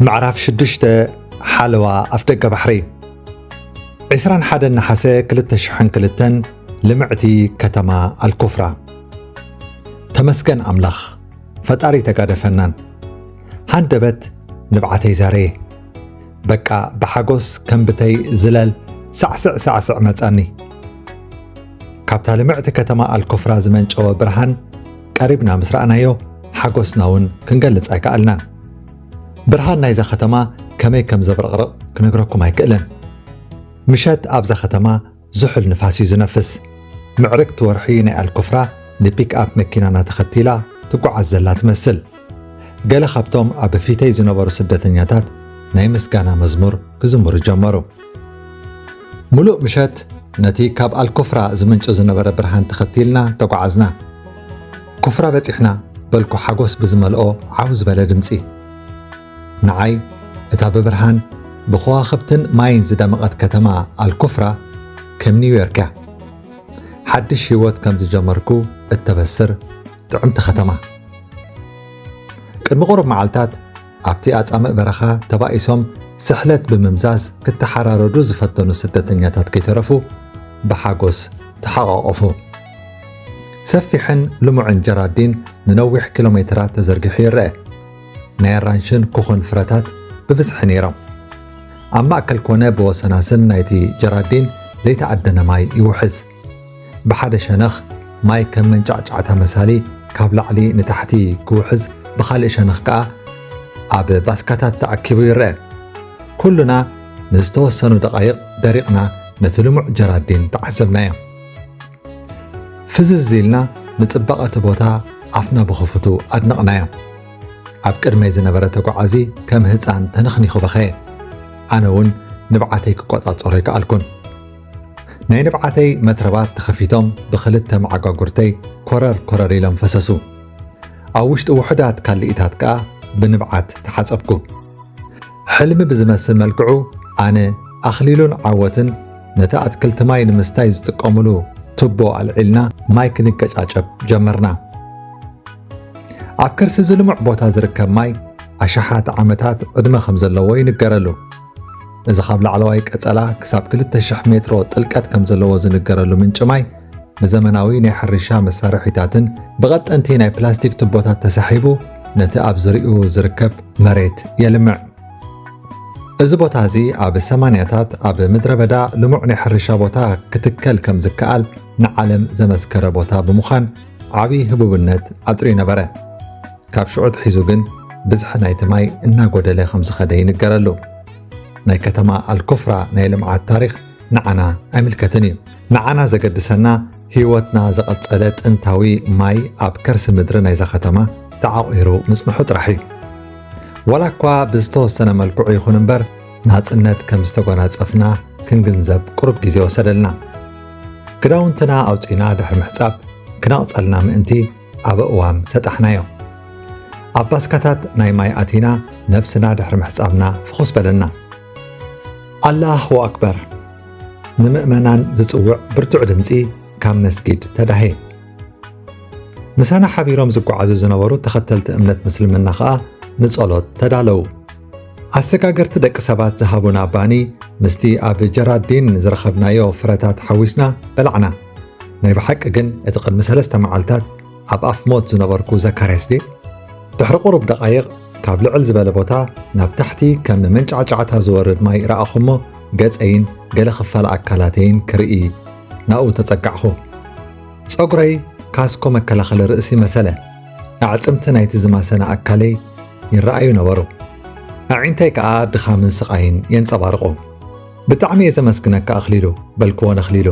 ምዕራፍ ሽዱሽተ። ሓለዋ ኣፍደገ ባሕሪ። ዕስራን ሓደን ነሓሰ ክልተ ሽሕን ክልተን፣ ልምዕቲ ከተማ ኣልኩፍራ። ተመስገን ኣምላኽ፣ ፈጣሪ ተጋደፈናን። ሃንደበት ንብዓተይ ዛረየ። በቃ ብሓጎስ ከም ብተይ ዝለል ሳዕስዕ ሳዕስዕ መጻኒ። ካብታ ልምዕቲ ከተማ ኣልኩፍራ ዝመንጨወ ብርሃን ቀሪብና ምስ ረኣናዮ፣ ሓጎስና እውን ክንገልጽ ኣይከኣልናን። ብርሃን ናይዛ ከተማ ከመይ ከም ዘብረቕርቕ ክነግረኩም ኣይክእልን። ምሸት ኣብዛ ከተማ ዝሑል ንፋስ እዩ ዝነፍስ። ምዕርግቲ ወርሒ ናይ ኣልኩፍራ ንፒክኣፕ መኪናና ተኸቲላ ትጓዓዝ ዘላ ትመስል። ገለ ካብቶም ኣብ ፊተይ ዝነበሩ ስደተኛታት ናይ ምስጋና መዝሙር ክዝምሩ ጀመሩ። ሙሉእ ምሸት ነቲ ካብ ኣልኩፍራ ዝምንጩ ዝነበረ ብርሃን ተኸቲልና ተጓዓዝና። ኩፍራ በጺሕና፣ በልኩ ሓጎስ ብዝመልኦ ዓው ዝበለ ድምጺ። ንዓይ እታ ብብርሃን፣ ብከዋኽብትን ማይን ዝደመቐት ከተማ ኣልኩፍራ ከም ኒውዮርክ እያ። ሓድሽ ህይወት ከም ዝጀመርኩ እተበስር ጥዕምቲ ከተማ። ቅድሚ ቁሩብ መዓልታት ኣብቲ ኣጻምእ በረኻ ተባኢሶም ስሕለት ብምምዛዝ ክተሓራረዱ ዝፈተኑ ስደተኛታት ከይተረፉ ብሓጎስ ተሓቋቖፉ። ሰፊሕን ልሙዕን ጀራዲን ንነዊሕ ኪሎ ሜትራት ተዘርጊሑ ይረአ። ናይ ኣራንሽን ኩኹን ፍረታት ብብዝሒ ነይሮም። ኣብ ማእከል ኮነ ብወሰናስን ናይቲ ጀራዲን ዘይተኣደነ ማይ ይውሕዝ። ብሓደ ሸነኽ ማይ ከም መንጫዕጫዕታ መሳሊ ካብ ላዕሊ ንታሕቲ ክውሕዝ፣ ብኻልእ ሸነኽ ከኣ ኣብ ባስካታት ተኣኪቡ ይረአ። ኩሉና ንዝተወሰኑ ደቓይቕ ደሪቕና ነቲ ልሙዕ ጀራዲን ተዓዘብናዮ። ፍዝዝ ኢልና ንጽባቐ እቲ ቦታ ኣፍና ብኽፉቱ ኣድነቕናዮ። ኣብ ቅድመይ ዝነበረ ተጓዓዚ ከም ህጻን ተነኽኒኹ በኸየ። ኣነ እውን ንብዓተይ ክቆጻጸሮ ኣይከኣልኩን። ናይ ንብዓተይ መትረባት ተኸፊቶም ብኽልተ መዓጓጉርተይ ኮረር ኮረር ኢሎም ፈሰሱ። ኣብ ውሽጢ ውሑዳት ካልኢታት ከኣ ብንብዓት ተሓጸብኩ። ሕልሚ ብዝመስል መልክዑ ኣነ፣ ኣኽሊሉን ዓወትን ነቲ ኣትክልቲ ማይ ንምስታይ ዝጥቀሙሉ ቱቦ ኣልዒልና ማይ ክንገጫጨብ ጀመርና። ኣብ ከርሲ እዚ ልሙዕ ቦታ ዝርከብ ማይ ኣሽሓት ዓመታት ዕድመ ከም ዘለዎ ይንገረሉ። እዚ ካብ ላዕለዋይ ቀጸላ ክሳብ ክልተ ሽሕ ሜትሮ ጥልቀት ከም ዘለዎ ዝንገረሉ ምንጪ ማይ ብዘመናዊ ናይ ሕርሻ መሳርሒታትን ብቐጠንቲ ናይ ፕላስቲክ ቱቦታት ተሳሒቡ ነቲ ኣብ ዙርያኡ ዝርከብ መሬት የልምዕ። እዚ ቦታ እዚ ኣብ ሰማንያታት ኣብ ምድረ በዳ ልሙዕ ናይ ሕርሻ ቦታ ክትከል ከም ዝከኣል ንዓለም ዘመስከረ ቦታ ብምዃን ዓቢ ህቡብነት ኣጥርዩ ነበረ። ካብ ሽዑ ኣትሒዙ ግን ብዝሒ ናይቲ ማይ እናጎደለ ከም ዝኸደ ይንገረሉ። ናይ ከተማ ኣልኩፍራ ናይ ልምዓት ታሪኽ ንዓና ኣይምልከትን እዩ። ንዓና ዘገድሰና ህይወትና ዘቐጸለ ጥንታዊ ማይ ኣብ ከርሲ ምድሪ ናይዛ ከተማ ተዓቑሩ ምጽንሑ ጥራሕ እዩ። ዋላ እኳ ብዝተወሰነ መልክዑ ይኹን እምበር፣ ናጽነት ከም ዝተጎናጸፍና ክንግንዘብ ቁሩብ ግዜ ወሰደልና። ክዳውንትና ኣውጺና ድሕሪ ምሕጻብ ክነቕጸልና ምእንቲ ኣብ እዋም ሰጣሕናዮ። ኣብ ባስካታት ናይ ማይ ኣቲና ነብስና ድሕሪ ምሕጻብና ፍኹስ በለና። ኣላሁ ኣክበር! ንምእመናን ዝጽውዕ ብርቱዕ ድምጺ ካብ መስጊድ ተዳህየ። ምሳና ሓቢሮም ዝጓዓዙ ዝነበሩ ተኸተልቲ እምነት ምስልምና ኸኣ ንጸሎት ተዳለዉ። ኣሰጋገርቲ ደቂ ሰባት ዝሃቡና ባኒ ምስቲ ኣብ ጀራዲን ዝረኸብናዮ ፍረታት ሓዊስና በላዕና። ናይ ብሓቂ ግን እቲ ቅድሚ ሰለስተ መዓልታት ኣብ ኣፍ ሞት ዝነበርኩ ዘካርያስ ድየ? ድሕሪ ቁሩብ ደቓይቕ ካብ ልዕል ዝበለ ቦታ ናብ ታሕቲ ከም መንጫዕጫዕታ ዝወርድ ማይ ረኣኹ እሞ ገጸይን ገለ ክፋል ኣካላተይን ክርኢ ናብኡ ተጸጋዕኹ። ጸጉረይ ካስኮ መከላኸሊ ርእሲ መሰለ። ኣዕጽምቲ ናይቲ ዝማሰነ ኣካለይ ይረኣዩ ነበሩ። ኣዒንተይ ከኣ ድኻምን ስቓይን የንጸባርቑ። ብጣዕሚ እየ ዘመስግነካ ኣኽሊሉ፣ በልክዎ ነኽሊሉ።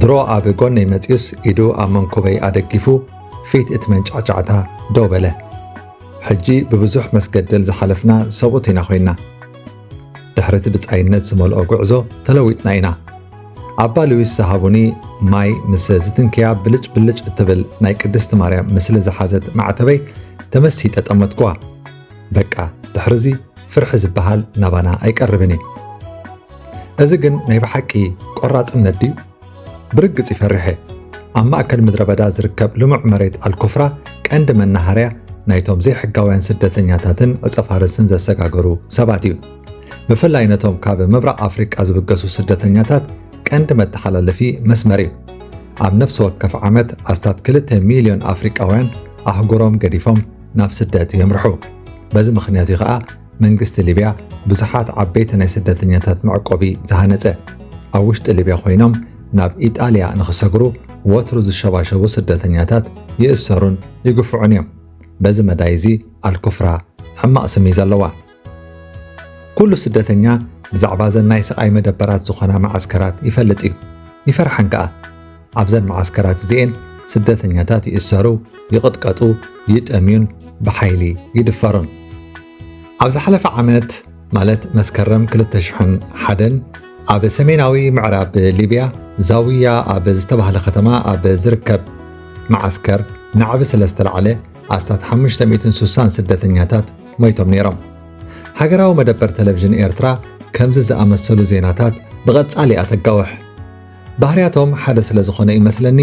ድሮ ኣብ ጎነይ መጺኡስ ኢዱ ኣብ መንኩበይ ኣደጊፉ ፊት እቲ መንጫዕጫዕታ ደው በለ። ሕጂ ብብዙሕ መስገደል ዝሓለፍና ሰብኡት ኢና ኮይንና። ድሕሪ እቲ ብጻይነት ዝመልኦ ጉዕዞ ተለዊጥና ኢና። ኣባ ሉዊስ ዝሃቡኒ ማይ ምስ ዝትንክያ ብልጭ ብልጭ እትብል ናይ ቅድስቲ ማርያም ምስሊ ዝሓዘት ማዕተበይ ተመሲጠ ጠመትኩዋ። በቃ ድሕርዚ ፍርሒ ዝበሃል ናባና ኣይቀርብን እዩ። እዚ ግን ናይ ብሓቂ ቆራጽነት ድዩ? ብርግጽ ይፈርሕ እየ። ኣብ ማእከል ምድረ በዳ ዝርከብ ልሙዕ መሬት ኣልኩፍራ ቀንዲ መናሃርያ ናይቶም ዘይሕጋውያን ስደተኛታትን ዕጸፋርስን ዘሰጋገሩ ሰባት እዩ። ብፍላይ ነቶም ካብ ምብራቕ ኣፍሪቃ ዝብገሱ ስደተኛታት ቀንዲ መተሓላለፊ መስመር እዩ። ኣብ ነፍሲ ወከፍ ዓመት ኣስታት ክልተ ሚልዮን ኣፍሪቃውያን ኣህጉሮም ገዲፎም ናብ ስደት የምርሑ። በዚ ምኽንያት እዩ ኸኣ መንግስቲ ሊብያ ብዙሓት ዓበይቲ ናይ ስደተኛታት መዕቆቢ ዝሃነጸ። ኣብ ውሽጢ ሊብያ ኮይኖም ናብ ኢጣልያ ንኽሰግሩ ወትሩ ዝሸባሸቡ ስደተኛታት ይእሰሩን ይግፍዑን እዮም። በዚ መዳይ እዚ ኣልኩፍራ ሕማቕ ስም እዩ ዘለዋ። ኩሉ ስደተኛ ብዛዕባ እዘን ናይ ስቓይ መደበራት ዝኾና መዓስከራት ይፈልጥ እዩ፣ ይፈርሓን ከኣ። ኣብዘን መዓስከራት እዚኤን ስደተኛታት ይእሰሩ፣ ይቕጥቀጡ፣ ይጠምዩን ብሓይሊ ይድፈሩን። ኣብ ዝሓለፈ ዓመት፣ ማለት መስከረም ክልተ ሽሕን ሓደን፣ ኣብ ሰሜናዊ ምዕራብ ሊብያ ዛውያ ኣብ ዝተባህለ ከተማ ኣብ ዝርከብ መዓስከር ናዕቢ ስለ ዝተላዕለ ኣስታት ሓሙሽተ ሚእትን ስሳን ስደተኛታት ሞይቶም ነይሮም። ሃገራዊ መደበር ቴሌቪዥን ኤርትራ ከምዚ ዝኣመሰሉ ዜናታት ብቐጻሊ እያ ተጋውሕ። ባህርያቶም ሓደ ስለ ዝኾነ ይመስለኒ፣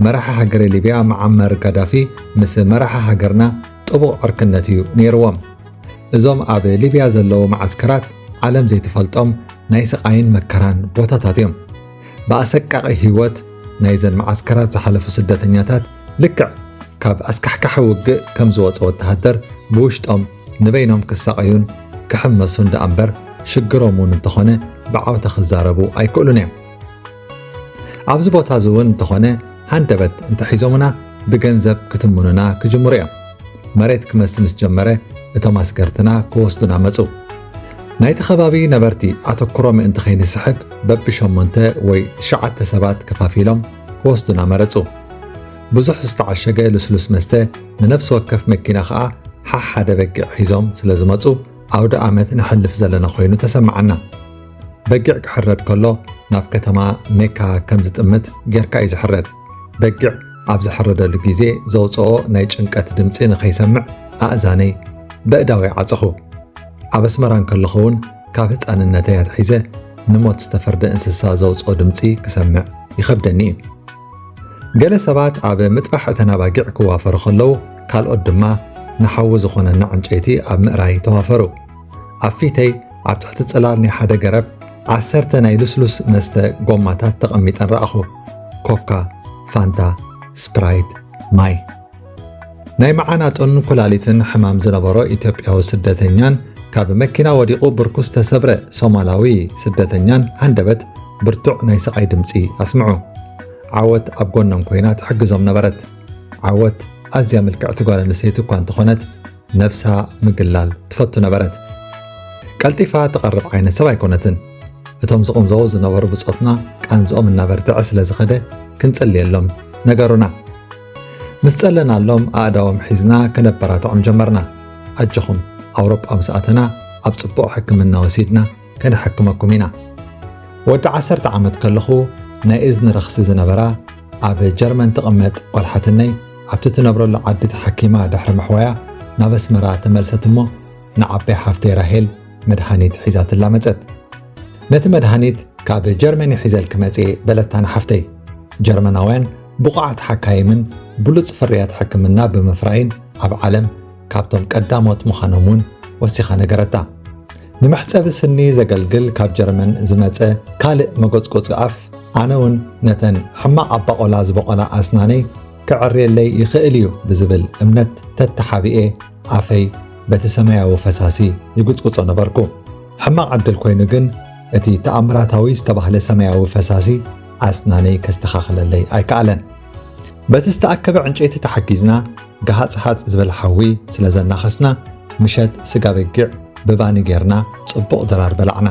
መራሒ ሃገረ ሊብያ መዓመር ጋዳፊ ምስ መራሒ ሃገርና ጥቡቕ ዕርክነት እዩ ነይርዎም። እዞም ኣብ ሊብያ ዘለዉ መዓስከራት ዓለም ዘይትፈልጦም ናይ ስቓይን መከራን ቦታታት እዮም። ብኣሰቃቒ ህይወት ናይዘን መዓስከራት ዝሓለፉ ስደተኛታት ልክዕ ካብ ኣስካሕካሒ ውግእ ከም ዝወጸ ወተሃደር ብውሽጦም ንበይኖም ክሳቐዩን ክሕመሱን ደኣ እምበር ሽግሮም እውን እንተኾነ ብዓውታ ክዛረቡ ኣይክእሉን እዮም። ኣብዚ ቦታ እዚ እውን እንተኾነ ሃንደበት እንተሒዞምና ብገንዘብ ክትምኑና ክጅምሩ እዮም። መሬት ክመስ ምስ ጀመረ እቶም ኣስገርትና ክወስዱና መጹ። ናይቲ ከባቢ ነበርቲ ኣተኩሮ ምእንቲ ከይንስሕብ በብሸሞንተ ወይ ትሽዓተ ሰባት ከፋፊሎም ክወስዱና መረጹ። ብዙሕ ዝተዓሸገ ልስሉስ መስተ ንነፍሲ ወከፍ መኪና ኸኣ ሓሓደ በጊዕ ሒዞም ስለ ዝመጹ ኣውደ ኣመት ነሕልፍ ዘለና ኮይኑ ተሰማዓና። በጊዕ ክሕረድ ከሎ ናብ ከተማ ሜካ ከም ዝጥምት ጌርካ እዩ ዝሕረድ። በጊዕ ኣብ ዝሕረደሉ ግዜ ዘውጽኦ ናይ ጭንቀት ድምጺ ንኸይሰምዕ ኣእዛነይ በእዳወይ ዓጸኹ። ኣብ ኣስመራ እንከለኹ እውን ካብ ህጻንነተይ ኣትሒዘ ንሞት ዝተፈርደ እንስሳ ዘውጽኦ ድምጺ ክሰምዕ ይኸብደኒ እዩ። ገለ ሰባት ኣብ ምጥባሕ እተን ኣባጊዕ ክዋፈሩ ከለዉ፣ ካልኦት ድማ ንሓዊ ዝኾነና ዕንጨይቲ ኣብ ምእራይ ተዋፈሩ። ኣብ ፊተይ ኣብ ትሕቲ ጽላል ናይ ሓደ ገረብ ዓሰርተ ናይ ልስሉስ መስተ ጎማታት ተቐሚጠን ረኣኹ። ኮካ፣ ፋንታ፣ ስፕራይት፣ ማይ። ናይ መዓናጡን ኩላሊትን ሕማም ዝነበሮ ኢትዮጵያዊ ስደተኛን ካብ መኪና ወዲቑ ብርኩ ዝተሰብረ ሶማላዊ ስደተኛን ሃንደበት ብርቱዕ ናይ ስቓይ ድምጺ ኣስምዑ። ዓወት ኣብ ጎኖም ኮይና ትሕግዞም ነበረት። ዓወት ኣዝያ ምልክዕቲ ጓል ኣንስተይቲ እኳ እንተኾነት፣ ነብሳ ምግላል ትፈቱ ነበረት። ቀልጢፋ ትቐርብ ዓይነት ሰብ ኣይኮነትን። እቶም ዝቕንዘዉ ዝነበሩ ብጾትና ቃንዝኦም እናበርትዐ ስለ ዝኸደ ክንጽልየሎም ነገሩና። ምስ ጸለናሎም ኣእዳዎም ሒዝና ከነበራትዖም ጀመርና። ኣጆኹም፣ ኣውሮጳ ምስ ኣተና ኣብ ጽቡቕ ሕክምና ወሲድና ከነሐክመኩም ኢና። ወዲ ዓሰርተ ዓመት ከለኹ ናይ እዝኒ ረኽሲ ዝነበራ ኣብ ጀርመን ትቕመጥ ጓል ሓትነይ ኣብቲ ትነብረሉ ዓዲ ተሓኪማ ድሕሪ ምሕዋያ ናብ ኣስመራ ተመልሰት እሞ ንዓባይ ሓፍተይ ራሄል መድሃኒት ሒዛትላ መጸት። ነቲ መድሃኒት ካብ ጀርመን እየ ሒዘልኪ መጽየ በለታ ንሓፍተይ። ጀርመናውያን ብቑዓት ሓካይምን ብሉጽ ፍርያት ሕክምና ብምፍራይን ኣብ ዓለም ካብቶም ቀዳሞት ምዃኖም እውን ወሲኻ ነገረታ። ንመሕጸቢ ስኒ ዘገልግል ካብ ጀርመን ዝመጸ ካልእ መጎጽጎጺ ኣፍ፣ ኣነ እውን ነተን ሕማቕ ኣባቆላ ዝበቖላ ኣስናነይ ከዐርየለይ ይኽእል እዩ ብዝብል እምነት ተተሓቢኤ ኣፈይ በቲ ሰማያዊ ፈሳሲ ይጉጽጉጾ ነበርኩ። ሕማቕ ዕድል ኮይኑ ግን እቲ ተኣምራታዊ ዝተባህለ ሰማያዊ ፈሳሲ ኣስናነይ ከስተኻኽለለይ ኣይከኣለን። በቲ ዝተኣከበ ዕንጨይቲ ተሓጊዝና፣ ገሃጽሃጽ ዝበለ ሓዊ ስለ ዘናኸስና፣ ምሸት ስጋ በጊዕ ብባኒ ጌርና ጽቡቕ ድራር በላዕና።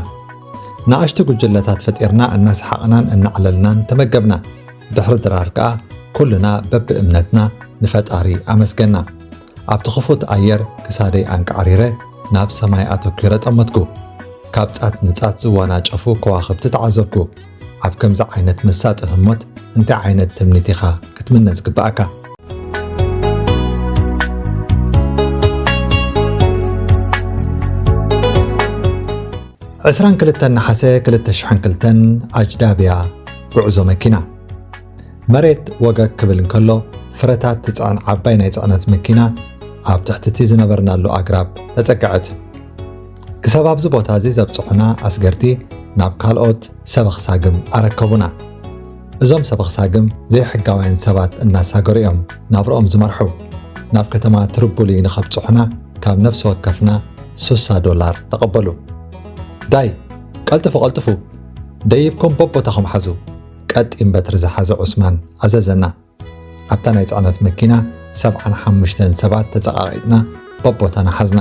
ንኣሽቱ ጉጅለታት ፈጢርና እናሰሓቕናን እናዕለልናን ተመገብና። ድሕሪ ድራር ከኣ ኩልና በብእምነትና ንፈጣሪ ኣመስገና። ኣብቲ ክፉት ኣየር ክሳደይ ኣንቃዕሪረ ናብ ሰማይ ኣተኲረ ጠመትኩ። ካብ ጻት ንጻት ዝወናጨፉ ከዋኽብቲ ተዓዘብኩ። ኣብ ከምዚ ዓይነት መሳጢ ህሞት እንታይ ዓይነት ትምኒት ኢኻ ክትምነ ዝግብኣካ? ዕስራን ክልተን ነሓሰ ክልተ ሽሕን ክልተን፣ ኣጅዳብያ፣ ጉዕዞ መኪና። መሬት ወገግ ክብል እንከሎ፣ ፍረታት ትጽዕን ዓባይ ናይ ጽዕነት መኪና ኣብ ትሕቲ እቲ ዝነበርናሉ ኣግራብ ተጸግዐት። ክሳብ ኣብዚ ቦታ እዚ ዘብጽሑና ኣስገርቲ ናብ ካልኦት ሰበኽ ሳግም ኣረከቡና። እዞም ሰበኽ ሳግም ዘይሕጋውያን ሰባት እናሳገሩ እዮም ናብርኦም ዝመርሑ። ናብ ከተማ ትርቡሊ ንኸብጽሑና ካብ ነፍሲ ወከፍና ሱሳ ዶላር ተቐበሉ። "ዳይ፣ ቀልጥፉ፣ ቀልጥፉ! ደይብኩም በቦታኹም ሓዙ!" ቀጢን በትሪ ዝሓዘ ዑስማን ኣዘዘና። ኣብታ ናይ ጽዕነት መኪና ሰብዓን ሓሙሽተን ሰባት ተጸቓቒጥና በቦታና ሓዝና።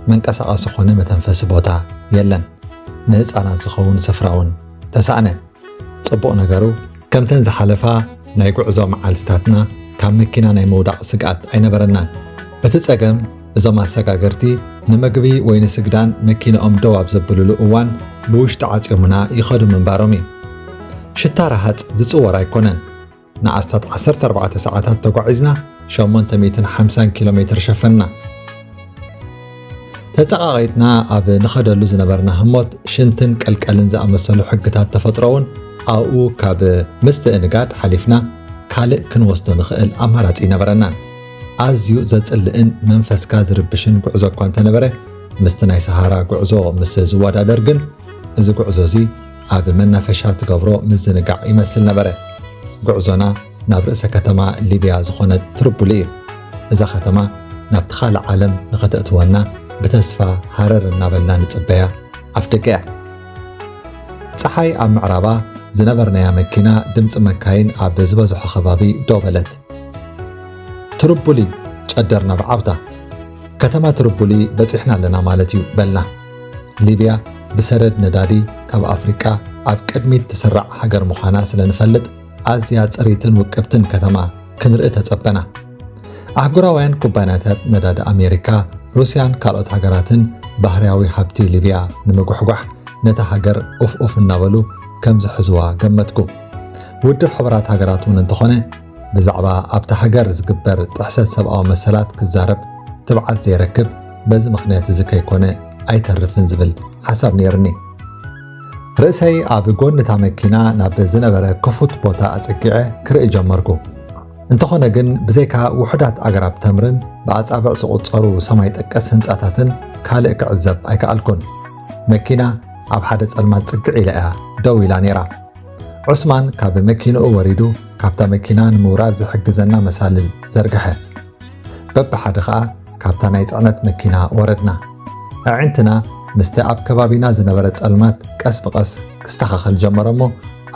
መንቀሳቐሲ ኾነ መተንፈሲ ቦታ የለን። ንህጻናት ዝኸውን ስፍራ እውን ተሳእነ። ጽቡቕ ነገሩ፣ ከምተን ዝሓለፋ ናይ ጉዕዞ መዓልትታትና ካብ መኪና ናይ ምውዳቕ ስግኣት ኣይነበረናን። እቲ ጸገም፣ እዞም ኣሰጋገርቲ ንምግቢ ወይ ንስግዳን መኪንኦም ደው ኣብ ዘብልሉ እዋን ብውሽጢ ዓጽዮምና ይኸዱ ምንባሮም እዩ። ሽታ ረሃጽ ዝጽወር ኣይኮነን። ንኣስታት ዓሰርተ ኣርባዕተ ሰዓታት ተጓዒዝና ሸሞንተ ሚእትን ሓምሳን ኪሎ ሜትር ሸፈንና። ተጸቓቒጥና ኣብ ንኸደሉ ዝነበርና ህሞት ሽንትን ቀልቀልን ዝኣመሰሉ ሕግታት ተፈጥሮ እውን ኣብኡ ካብ ምስትእንጋድ ሓሊፍና ካልእ ክንወስዶ ንኽእል ኣማራጺ ኣይነበረናን። ኣዝዩ ዘጽልእን መንፈስካ ዝርብሽን ጉዕዞ እኳ እንተነበረ፣ ምስቲ ናይ ሰሃራ ጉዕዞ ምስ ዝወዳደር ግን፣ እዚ ጉዕዞ እዚ ኣብ መናፈሻ ትገብሮ ምዝንጋዕ ይመስል ነበረ። ጉዕዞና ናብ ርእሰ ከተማ ሊብያ ዝኾነት ትርቡሊ እዩ። እዛ ከተማ ናብቲ ካልእ ዓለም ንኸተእትወና ብተስፋ ሃረር እናበልና ንጽበያ ኣፍደገ እያ። ጸሓይ ኣብ ምዕራባ ዝነበርናያ መኪና ድምጺ መካይን ኣብ ዝበዝሖ ከባቢ ደው በለት። ትርቡሊ ጨደርና ብዓውታ። "ከተማ ትርቡሊ በጺሕና ኣለና ማለት እዩ" በልና። ሊብያ ብሰደድ ነዳዲ ካብ ኣፍሪቃ ኣብ ቅድሚት ትስራዕ ሃገር ምዃና ስለ ንፈልጥ፣ ኣዝያ ጽርይትን ውቅብትን ከተማ ክንርኢ ተጸበና። ኣህጉራውያን ኩባንያታት ነዳዲ ኣሜሪካ፣ ሩስያን ካልኦት ሃገራትን ባህርያዊ ሃብቲ ሊብያ ንምጉሕጓሕ ነታ ሃገር ኡፍ ኡፍ እናበሉ ከም ዝሕዝዋ ገመትኩ። ውድብ ሕቡራት ሃገራት እውን እንተኾነ፣ ብዛዕባ ኣብታ ሃገር ዝግበር ጥሕሰት ሰብኣዊ መሰላት ክዛረብ ትብዓት ዘይረክብ፣ በዚ ምኽንያት እዚ ከይኮነ ኣይተርፍን ዝብል ሓሳብ ነይርኒ። ርእሰይ ኣብ ጎኒ እታ መኪና ናብ ዝነበረ ክፉት ቦታ ኣጸጊዐ ክርኢ ጀመርኩ። እንተኾነ ግን፣ ብዘይካ ውሑዳት ኣግራብ ተምርን ብኣጻብዕ ዝቑጸሩ ሰማይ ጠቀስ ህንጻታትን ካልእ ክዕዘብ ኣይከኣልኩን። መኪና ኣብ ሓደ ጸልማት ጽግዕ ኢላ እያ ደው ኢላ ነይራ። ዑስማን ካብ መኪንኡ ወሪዱ፣ ካብታ መኪና ንምውራድ ዝሕግዘና መሳልል ዘርግሐ። በብሓደ ኸኣ ካብታ ናይ ጽዕነት መኪና ወረድና። ኣዒንትና ምስቲ ኣብ ከባቢና ዝነበረ ጸልማት ቀስ ብቐስ ክስተኻኸል ጀመረ እሞ፣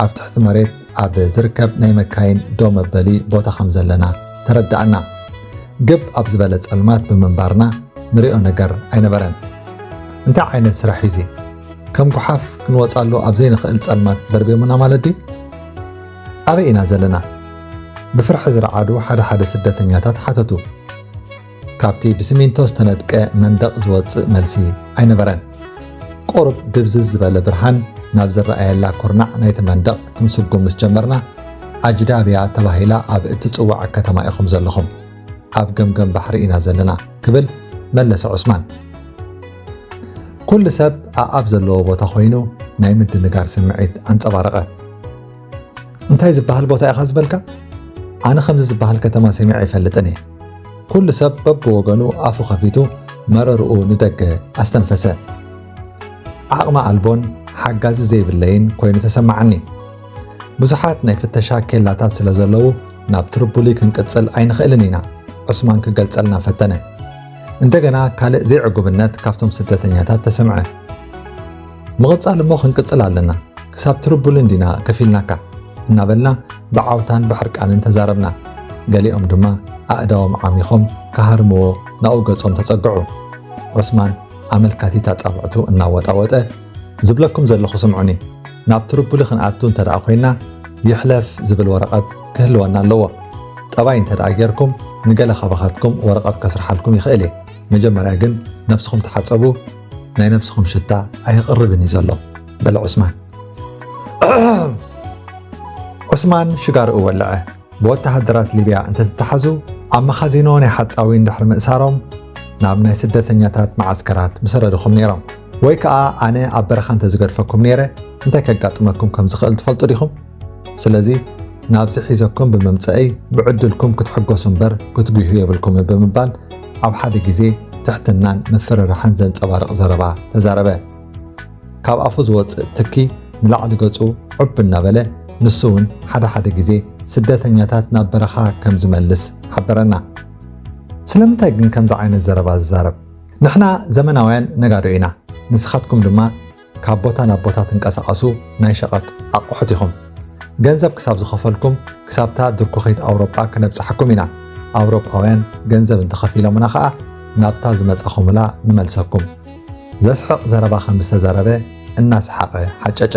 ኣብ ትሕቲ መሬት ኣብ ዝርከብ ናይ መካይን ደው መበሊ ቦታ ከም ዘለና ተረዳእና። ግብ ኣብ ዝበለ ጸልማት ብምንባርና፣ ንሪኦ ነገር ኣይነበረን። እንታይ ዓይነት ስራሕ እዩ እዚ? ከም ጓሓፍ ክንወጻሉ ኣብ ዘይንኽእል ጸልማት ደርብዮምና ማለት ድዩ? ኣበይ ኢና ዘለና? ብፍርሒ ዝረዓዱ ሓደ ሓደ ስደተኛታት ሓተቱ። ካብቲ ብሲሚንቶ ዝተነድቀ መንደቕ ዝወጽእ መልሲ ኣይነበረን። ቁሩብ ድብዝዝ ዝበለ ብርሃን ናብ ዝረኣየላ ኩርናዕ ናይቲ መንደቕ ክንስጉም ምስ ጀመርና፣ ኣጅዳብያ ተባሂላ ኣብ እትጽዋዕ ከተማ ኢኹም ዘለኹም። ኣብ ገምገም ባሕሪ ኢና ዘለና፣ ክብል መለሰ ዑስማን። ኩሉ ሰብ ኣኣብ ዘለዎ ቦታ ኮይኑ ናይ ምድንጋር ስምዒት ኣንጸባረቐ። እንታይ ዝበሃል ቦታ ኢኻ ዝበልካ? ኣነ ከምዚ ዝበሃል ከተማ ሰሚዐ ኣይፈልጥን እየ። ኩሉ ሰብ በብወገኑ ኣፉ ከፊቱ መረርኡ ንደገ ኣስተንፈሰ። ዓቕሚ ኣልቦን ሓጋዚ ዘይብለይን ኮይኑ ተሰማዓኒ። ብዙሓት ናይ ፍተሻ ኬላታት ስለ ዘለዉ፣ ናብ ትርቡሊ ክንቅጽል ኣይንኽእልን ኢና፣ ዑስማን ክገልጸልና ፈተነ። እንደገና ካልእ ዘይዕጉብነት ካብቶም ስደተኛታት ተሰምዐ። "ምቕጻል እሞ ክንቅጽል ኣለና፣ ክሳብ ትርቡሊ እንዲና ከፊልናካ" እናበልና ብዓውታን ብሕርቃንን ተዛረብና። ገሊኦም ድማ ኣእዳዎም ዓሚኾም ክሃርምዎ ናብኡ ገጾም ተጸግዑ። ዑስማን ኣመልካቲት ኣጻብዕቱ እናወጣወጠ፣ "ዝብለኩም ዘለኹ ስምዑኒ፣ ናብ ትርቡሊ ክንኣቱ እንተ ደኣ ኮይንና፣ ይሕለፍ ዝብል ወረቐት ክህልወና ኣለዎ። ጠባይ እንተ ደኣ ጌርኩም፣ ንገለ ካባኻትኩም ወረቐት ከስርሓልኩም ይኽእል እየ። መጀመርያ ግን ነብስኹም ተሓጸቡ፣ ናይ ነብስኹም ሽታ ኣይቕርብን እዩ ዘሎ" በለ ዑስማን። ዑስማን ሽጋርኡ ወልዐ። ብወተሃደራት ሊብያ እንተትተሓዙ፣ ኣብ መኻዚኖ ናይ ሓጻዊን ድሕሪ ምእሳሮም፣ ናብ ናይ ስደተኛታት መዓስከራት ምሰደድኹም ነይሮም። ወይ ከኣ ኣነ ኣብ በረኻ እንተዝገድፈኩም ነይረ፣ እንታይ ከጋጥመኩም ከም ዝኽእል ትፈልጡ ዲኹም? ስለዚ፣ ናብዚ ሒዘኩም ብምምጸእይ ብዕድልኩም ክትሕጎሱ እምበር ክትጉህዩ የብልኩምን ብምባል፣ ኣብ ሓደ ግዜ ትሕትናን ምፍርራሕን ዘንጸባርቕ ዘረባ ተዛረበ። ካብ ኣፉ ዝወጽእ ትኪ ንላዕሊ ገጹ ዕብ እናበለ፣ ንሱ እውን ሓደ ሓደ ግዜ ስደተኛታት ናብ በረኻ ከም ዝመልስ ሓበረና። ስለምንታይ ግን ከምዚ ዓይነት ዘረባ ዝዛረብ? ንሕና ዘመናውያን ነጋዶ ኢና፣ ንስኻትኩም ድማ ካብ ቦታ ናብ ቦታ ትንቀሳቐሱ ናይ ሸቐጥ ኣቑሑት ኢኹም። ገንዘብ ክሳብ ዝኸፈልኩም፣ ክሳብታ ድርኩኺት ኣውሮጳ ክነብጽሓኩም ኢና። ኣውሮጳውያን ገንዘብ እንተኸፊሎምና ኸኣ፣ ናብታ ዝመጻኹምላ ንመልሰኩም። ዘስሕቕ ዘረባ ከም ዝተዛረበ እናሰሓቐ ሓጨጨ።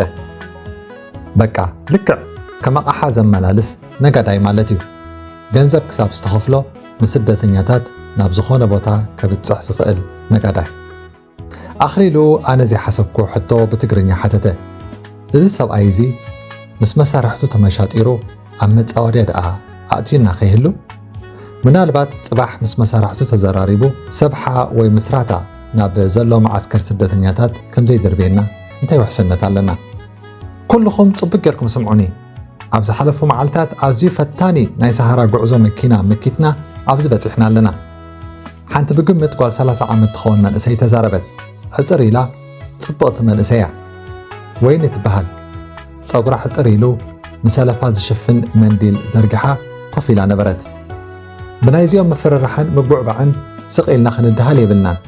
በቃ፣ ልክዕ ከም ኣቕሓ ዘመላልስ ነጋዳይ ማለት እዩ። ገንዘብ ክሳብ ዝተኸፍሎ፣ ንስደተኛታት ናብ ዝኾነ ቦታ ከብጽሕ ዝኽእል ነጋዳይ። ኣኽሊሉ ኣነ ዘይሓሰብኩ ሕቶ ብትግርኛ ሓተተ። እዚ ሰብኣይ እዚ ምስ መሳርሕቱ ተመሻጢሩ ኣብ መጻወድያ ደኣ ኣእትዩና ከይህሉ? ምናልባት ጽባሕ ምስ መሳርሕቱ ተዘራሪቡ ሰብሓ ወይ ምስራታ ናብ ዘሎ መዓስከር ስደተኛታት ከም ዘይድርብየና እንታይ ውሕስነት ኣለና? ኩልኹም ጽቡቕ ጌርኩም ስምዑኒ። ኣብ ዝሓለፉ መዓልታት ኣዝዩ ፈታኒ ናይ ሰሃራ ጉዕዞ መኪና መኪትና ኣብዚ በጺሕና ኣለና። ሓንቲ ብግምት ጓል ሰላሳ ዓመት ትኸውን መንእሰይ ተዛረበት። ሕጽር ኢላ፣ ጽብቕቲ መንእሰይ እያ። ወይኒ ትበሃል። ጸጉራ ሕጽር ኢሉ ንሰለፋ ዝሽፍን መንዲል ዘርጊሓ ኮፍ ኢላ ነበረት። ብናይዚኦም ምፍርራሕን ምጉዕባዕን ስቕ ኢልና ክንድሃል የብልናን።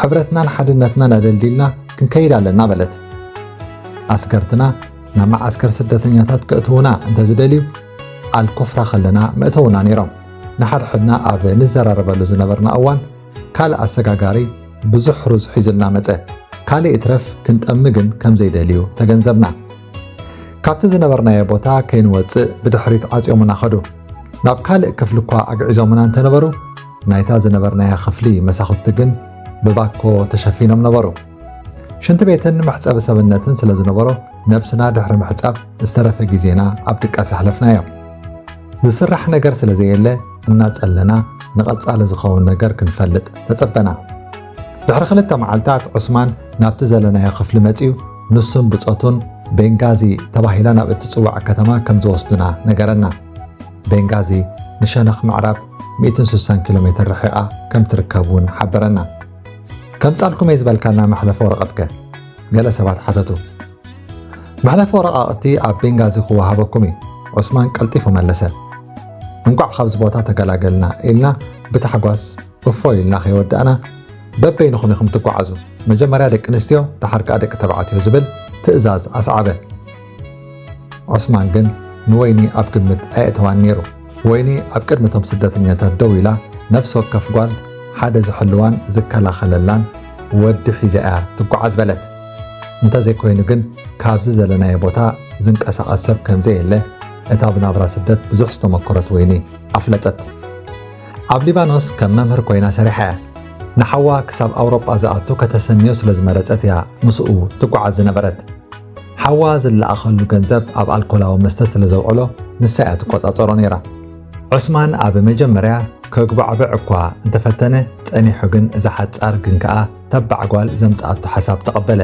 ሕብረትናን ሓድነትናን ኣደልዲልና ክንከይድ ኣለና በለት። ኣስከርትና ናብ መዓስከር ስደተኛታት ከእትዉና እንተዝደልዩ ኣልኮፍራ ከለና መእተውና ነይሮም። ንሓድሕድና ኣብ ንዘራረበሉ ዝነበርና እዋን ካልእ ኣሰጋጋሪ ብዙሕ ሩዝ ሒዙልና መጸ። ካልእ ይትረፍ ክንጠሚ ግን ከም ዘይደልዩ ተገንዘብና። ካብቲ ዝነበርናዮ ቦታ ከይንወጽእ ብድሕሪት ዓጽዮምና ኸዱ። ናብ ካልእ ክፍሊ እኳ ኣግዒዞምና እንተነበሩ ናይታ ዝነበርናያ ክፍሊ መሳኹቲ ግን ብባኮ ተሸፊኖም ነበሩ። ሽንቲ ቤትን መሕጸቢ ሰብነትን ስለ ዝነበሮ ነብስና ድሕሪ ምሕጻብ ዝተረፈ ግዜና ኣብ ድቃስ ኣሕለፍናዮ። ዝስራሕ ነገር ስለ ዘየለ እናጸለና ንቐጻሊ ዝኸውን ነገር ክንፈልጥ ተጸበና። ድሕሪ ክልተ መዓልታት ዑስማን ናብቲ ዘለናዮ ክፍሊ መጺኡ ንሱን ብጾቱን ቤንጋዚ ተባሂላ ናብ እትጽዋዕ ከተማ ከም ዝወስዱና ነገረና። ቤንጋዚ ንሸነኽ ምዕራብ ሚእትን ስሳን ኪሎ ሜትር ርሒቓ ከም ትርከብ እውን ሓበረና። ከምጻልኩም እየ ዝበልካና መሕለፊ ወረቐትከ? ገለ ሰባት ሓተቱ። መሕለፊ ወረቓቕቲ ኣብ ቤንጋዚ ክወሃበኩም እዩ፣ ዑስማን ቀልጢፉ መለሰ። እንቋዕ ካብዚ ቦታ ተገላገልና ኢልና ብታሕጓስ እፎይ ኢልና ከይወዳእና፣ በበይንኹም ኢኹም ትጓዓዙ፣ መጀመርያ ደቂ ኣንስትዮ ደሓር ከኣ ደቂ ተባዕትዮ ዝብል ትእዛዝ ኣስዓበ። ዑስማን ግን ንወይኒ ኣብ ግምት ኣየእተዋን ነይሩ። ወይኒ ኣብ ቅድሚ እቶም ስደተኛታት ደው ኢላ፣ ነፍሲ ወከፍ ጓል ሓደ ዝሕልዋን ዝከላኸለላን ወዲ ሒዛ እያ ትጓዓዝ በለት። እንተዘይኮይኑ ግን ካብዚ ዘለናዮ ቦታ ዝንቀሳቐስ ሰብ ከም ዘየለ እታ ብናብራ ስደት ብዙሕ ዝተመኮረት ወይኒ ኣፍለጠት። ኣብ ሊባኖስ ከም መምህር ኮይና ሰሪሓ እያ። ንሓዋ ክሳብ ኣውሮጳ ዝኣቱ ከተሰንዮ ስለ ዝመረጸት እያ ምስኡ ትጓዓዝ ዝነበረት። ሓዋ ዝለኣኸሉ ገንዘብ ኣብ ኣልኮላዊ መስተ ስለ ዘውዕሎ ንሳ እያ ትቆጻጸሮ ነይራ። ዑስማን ኣብ መጀመርያ ከጉባዕብዕ እኳ እንተፈተነ ጸኒሑ ግን እዛ ሓጻር ግን ከኣ ተባዕ ጓል ዘምጽኣቶ ሓሳብ ተቐበለ።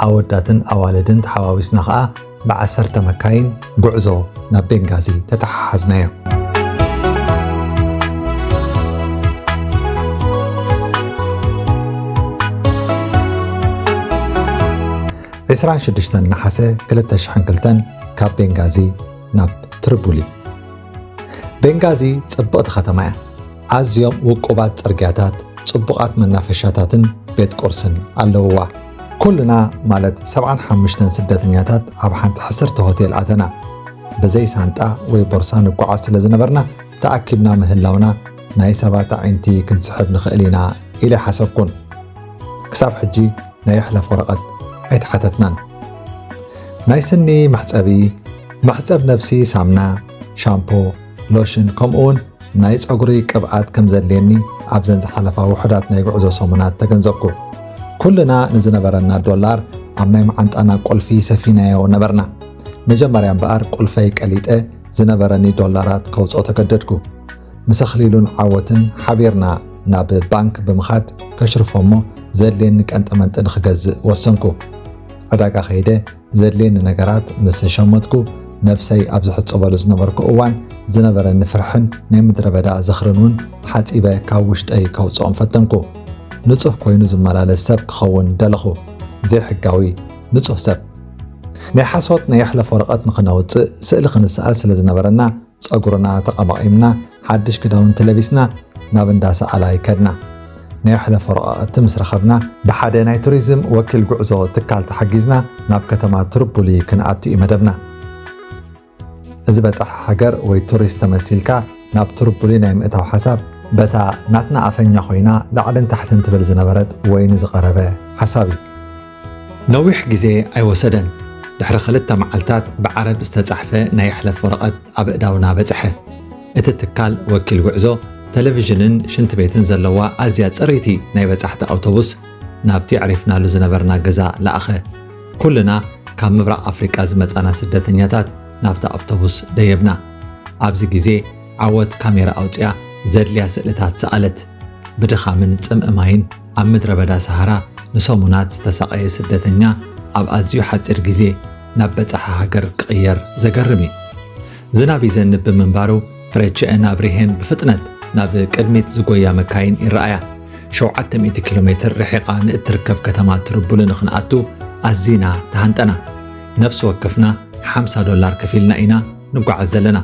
ኣወዳትን ኣዋልድን ተሓዋዊስና ከኣ ብዓሰርተ መካይን ጉዕዞ ናብ ቤንጋዚ ተተሓሓዝናዮ። ዕስራን ሽዱሽተን ነሓሰ ክልተ ሽሕን ክልተን ካብ ቤንጋዚ ናብ ትሪቡሊ። ቤንጋዚ ጽብቕቲ ከተማ እያ። ኣዝዮም ውቁባት ጽርግያታት፣ ጽቡቓት መናፈሻታትን ቤት ቁርስን ኣለውዋ። ኩልና ማለት ሰብዓን ሓሙሽተን ስደተኛታት ኣብ ሓንቲ ሕስርቲ ሆቴል ኣተና። ብዘይ ሳንጣ ወይ ቦርሳ ንጓዓዝ ስለ ዝነበርና ተኣኪብና ምህላውና ናይ ሰባት ኣዒንቲ ክንስሕብ ንኽእል ኢና ኢለ ሓሰብኩን። ክሳብ ሕጂ ናይ ይሕለፍ ወረቐት ኣይተሓተትናን። ናይ ስኒ መሕጸቢ፣ መሕጸብ ነብሲ ሳምና፣ ሻምፖ፣ ሎሽን ከምኡ እውን ናይ ጸጉሪ ቅብኣት ከም ዘድልየኒ ኣብዘን ዝሓለፋ ውሑዳት ናይ ጉዕዞ ሰሙናት ተገንዘብኩ። ኩልና ንዝነበረና ዶላር ኣብ ናይ መዓንጣና ቁልፊ ሰፊናዮ ነበርና። መጀመርያ እምበኣር ቁልፈይ ቀሊጠ ዝነበረኒ ዶላራት ከውጽኦ ተገደድኩ። ምስ ኣኽሊሉን ዓወትን ሓቢርና ናብ ባንክ ብምኻድ ከሽርፎ እሞ ዘድልየኒ ቀንጠመንጢ ንኽገዝእ ወሰንኩ። ዕዳጋ ከይደ ዘድልየኒ ነገራት ምስ ሸመትኩ ነፍሰይ ኣብ ዝሕጽበሉ ዝነበርኩ እዋን ዝነበረኒ ፍርሕን ናይ ምድረ በዳ ዝኽርን እውን ሓጺበ ካብ ውሽጠይ ከውጽኦም ፈተንኩ። ንጹህ ኮይኑ ዝመላለስ ሰብ ክኸውን ደለኹ። ዘይሕጋዊ ንጹህ ሰብ። ናይ ሓሶት ናይ የሕለፍ ወረቐት ንኽነውጽእ ስእሊ ክንሰኣል ስለ ዝነበረና፣ ጸጉርና ተቐማቒምና፣ ሓድሽ ክዳውንቲ ለቢስና ናብ እንዳ ሰኣላይ ከድና። ናይ የሕለፍ ወረቐት ምስ ረኸብና፣ ብሓደ ናይ ቱሪዝም ወኪል ጉዕዞ ትካል ተሓጊዝና ናብ ከተማ ትሪፖሊ ክንኣቱ እዩ መደብና። እዚ በጻሒ ሃገር ወይ ቱሪስት ተመሲልካ ናብ ትሪፖሊ ናይ ምእታው ሓሳብ፣ በታ ናትና ኣፈኛ ኮይና ላዕልን ታሕትን ትብል ዝነበረት ወይኒ ዝቐረበ ሓሳብ እዩ። ነዊሕ ግዜ ኣይወሰደን። ድሕሪ ክልተ መዓልታት ብዓረብ ዝተጻሕፈ ናይ የሕለፍ ወረቐት ኣብ እዳውና በጽሐ። እቲ ትካል ወኪል ጉዕዞ ቴሌቪዥንን ሽንቲ ቤትን ዘለዋ ኣዝያ ጽርይቲ ናይ በጻሕቲ ኣውቶቡስ ናብቲ ኣዕሪፍናሉ ዝነበርና ገዛ ለኣኸ። ኩልና ካብ ምብራቕ ኣፍሪቃ ዝመጻና ስደተኛታት ናብታ ኣውቶቡስ ደየብና። ኣብዚ ግዜ ዓወት ካሜራ ኣውጺኣ ዘድልያ ስእልታት ሰኣለት። ብድኻምን ጽምኢ ማይን ኣብ ምድረ በዳ ሰሃራ ንሰሙናት ዝተሳቐየ ስደተኛ ኣብ ኣዝዩ ሓጺር ግዜ ናብ በጻሒ ሃገር ክቕየር ዘገርም እዩ። ዝናብ ይዘንብ ብምንባሩ ፍሬችኤን ኣብሪሄን ብፍጥነት ናብ ቅድሚት ዝጎያ መካይን ይረኣያ። ሸውዓተ ሚእቲ ኪሎ ሜትር ርሒቓ ንእትርከብ ከተማ ትሪፖሊ ንኽንኣቱ ኣዚና ተሃንጠና። ነፍሲ ወከፍና ሓምሳ ዶላር ከፊልና ኢና ንጓዓዝ ዘለና።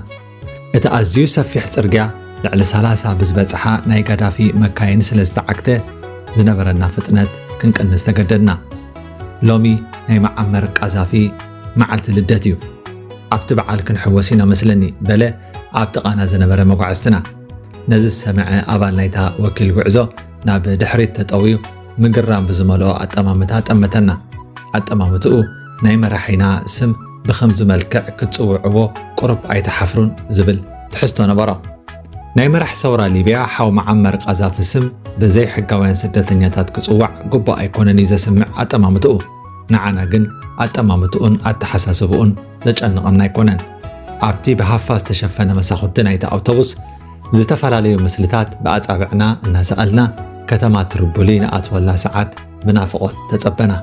እቲ ኣዝዩ ሰፊሕ ጽርግያ ልዕሊ ሰላሳ ብዝበጽሓ ናይ ጋዳፊ መካይን ስለ ዝተዓግተ ዝነበረና ፍጥነት ክንቅንስ ተገደድና። ሎሚ ናይ መዓመር ቃዛፊ መዓልቲ ልደት እዩ። ኣብቲ በዓል ክንሕወስ ኢና መስለኒ፣ በለ ኣብ ጥቓና ዝነበረ መጓዕዝትና። ነዚ ዝሰምዐ ኣባል ናይታ ወኪል ጉዕዞ ናብ ድሕሪት ተጠውዩ ምግራም ብዝመልኦ ኣጠማምታ ጠመተና። ኣጠማምትኡ ናይ መራሒና ስም ብኸምዚ መልክዕ ክትጽውዕዎ ቁሩብ ኣይትሓፍሩን ዝብል ትሕዝቶ ነበሮ። ናይ መራሕ ሰውራ ሊብያ ሓው መዓመር ቃዛፊ ስም ብዘይ ሕጋውያን ስደተኛታት ክጽዋዕ ግቡእ ኣይኮነን እዩ ዘስምዕ ኣጠማምትኡ። ንዓና ግን ኣጠማምትኡን ኣተሓሳስብኡን ዘጨንቐና ኣይኮነን። ኣብቲ ብሃፋ ዝተሸፈነ መሳኹቲ ናይቲ ኣውቶቡስ ዝተፈላለዩ ምስልታት ብኣጻብዕና እናሰኣልና ከተማ ትሪፖሊ ንኣትወላ ሰዓት ብናፍቖት ተጸበና።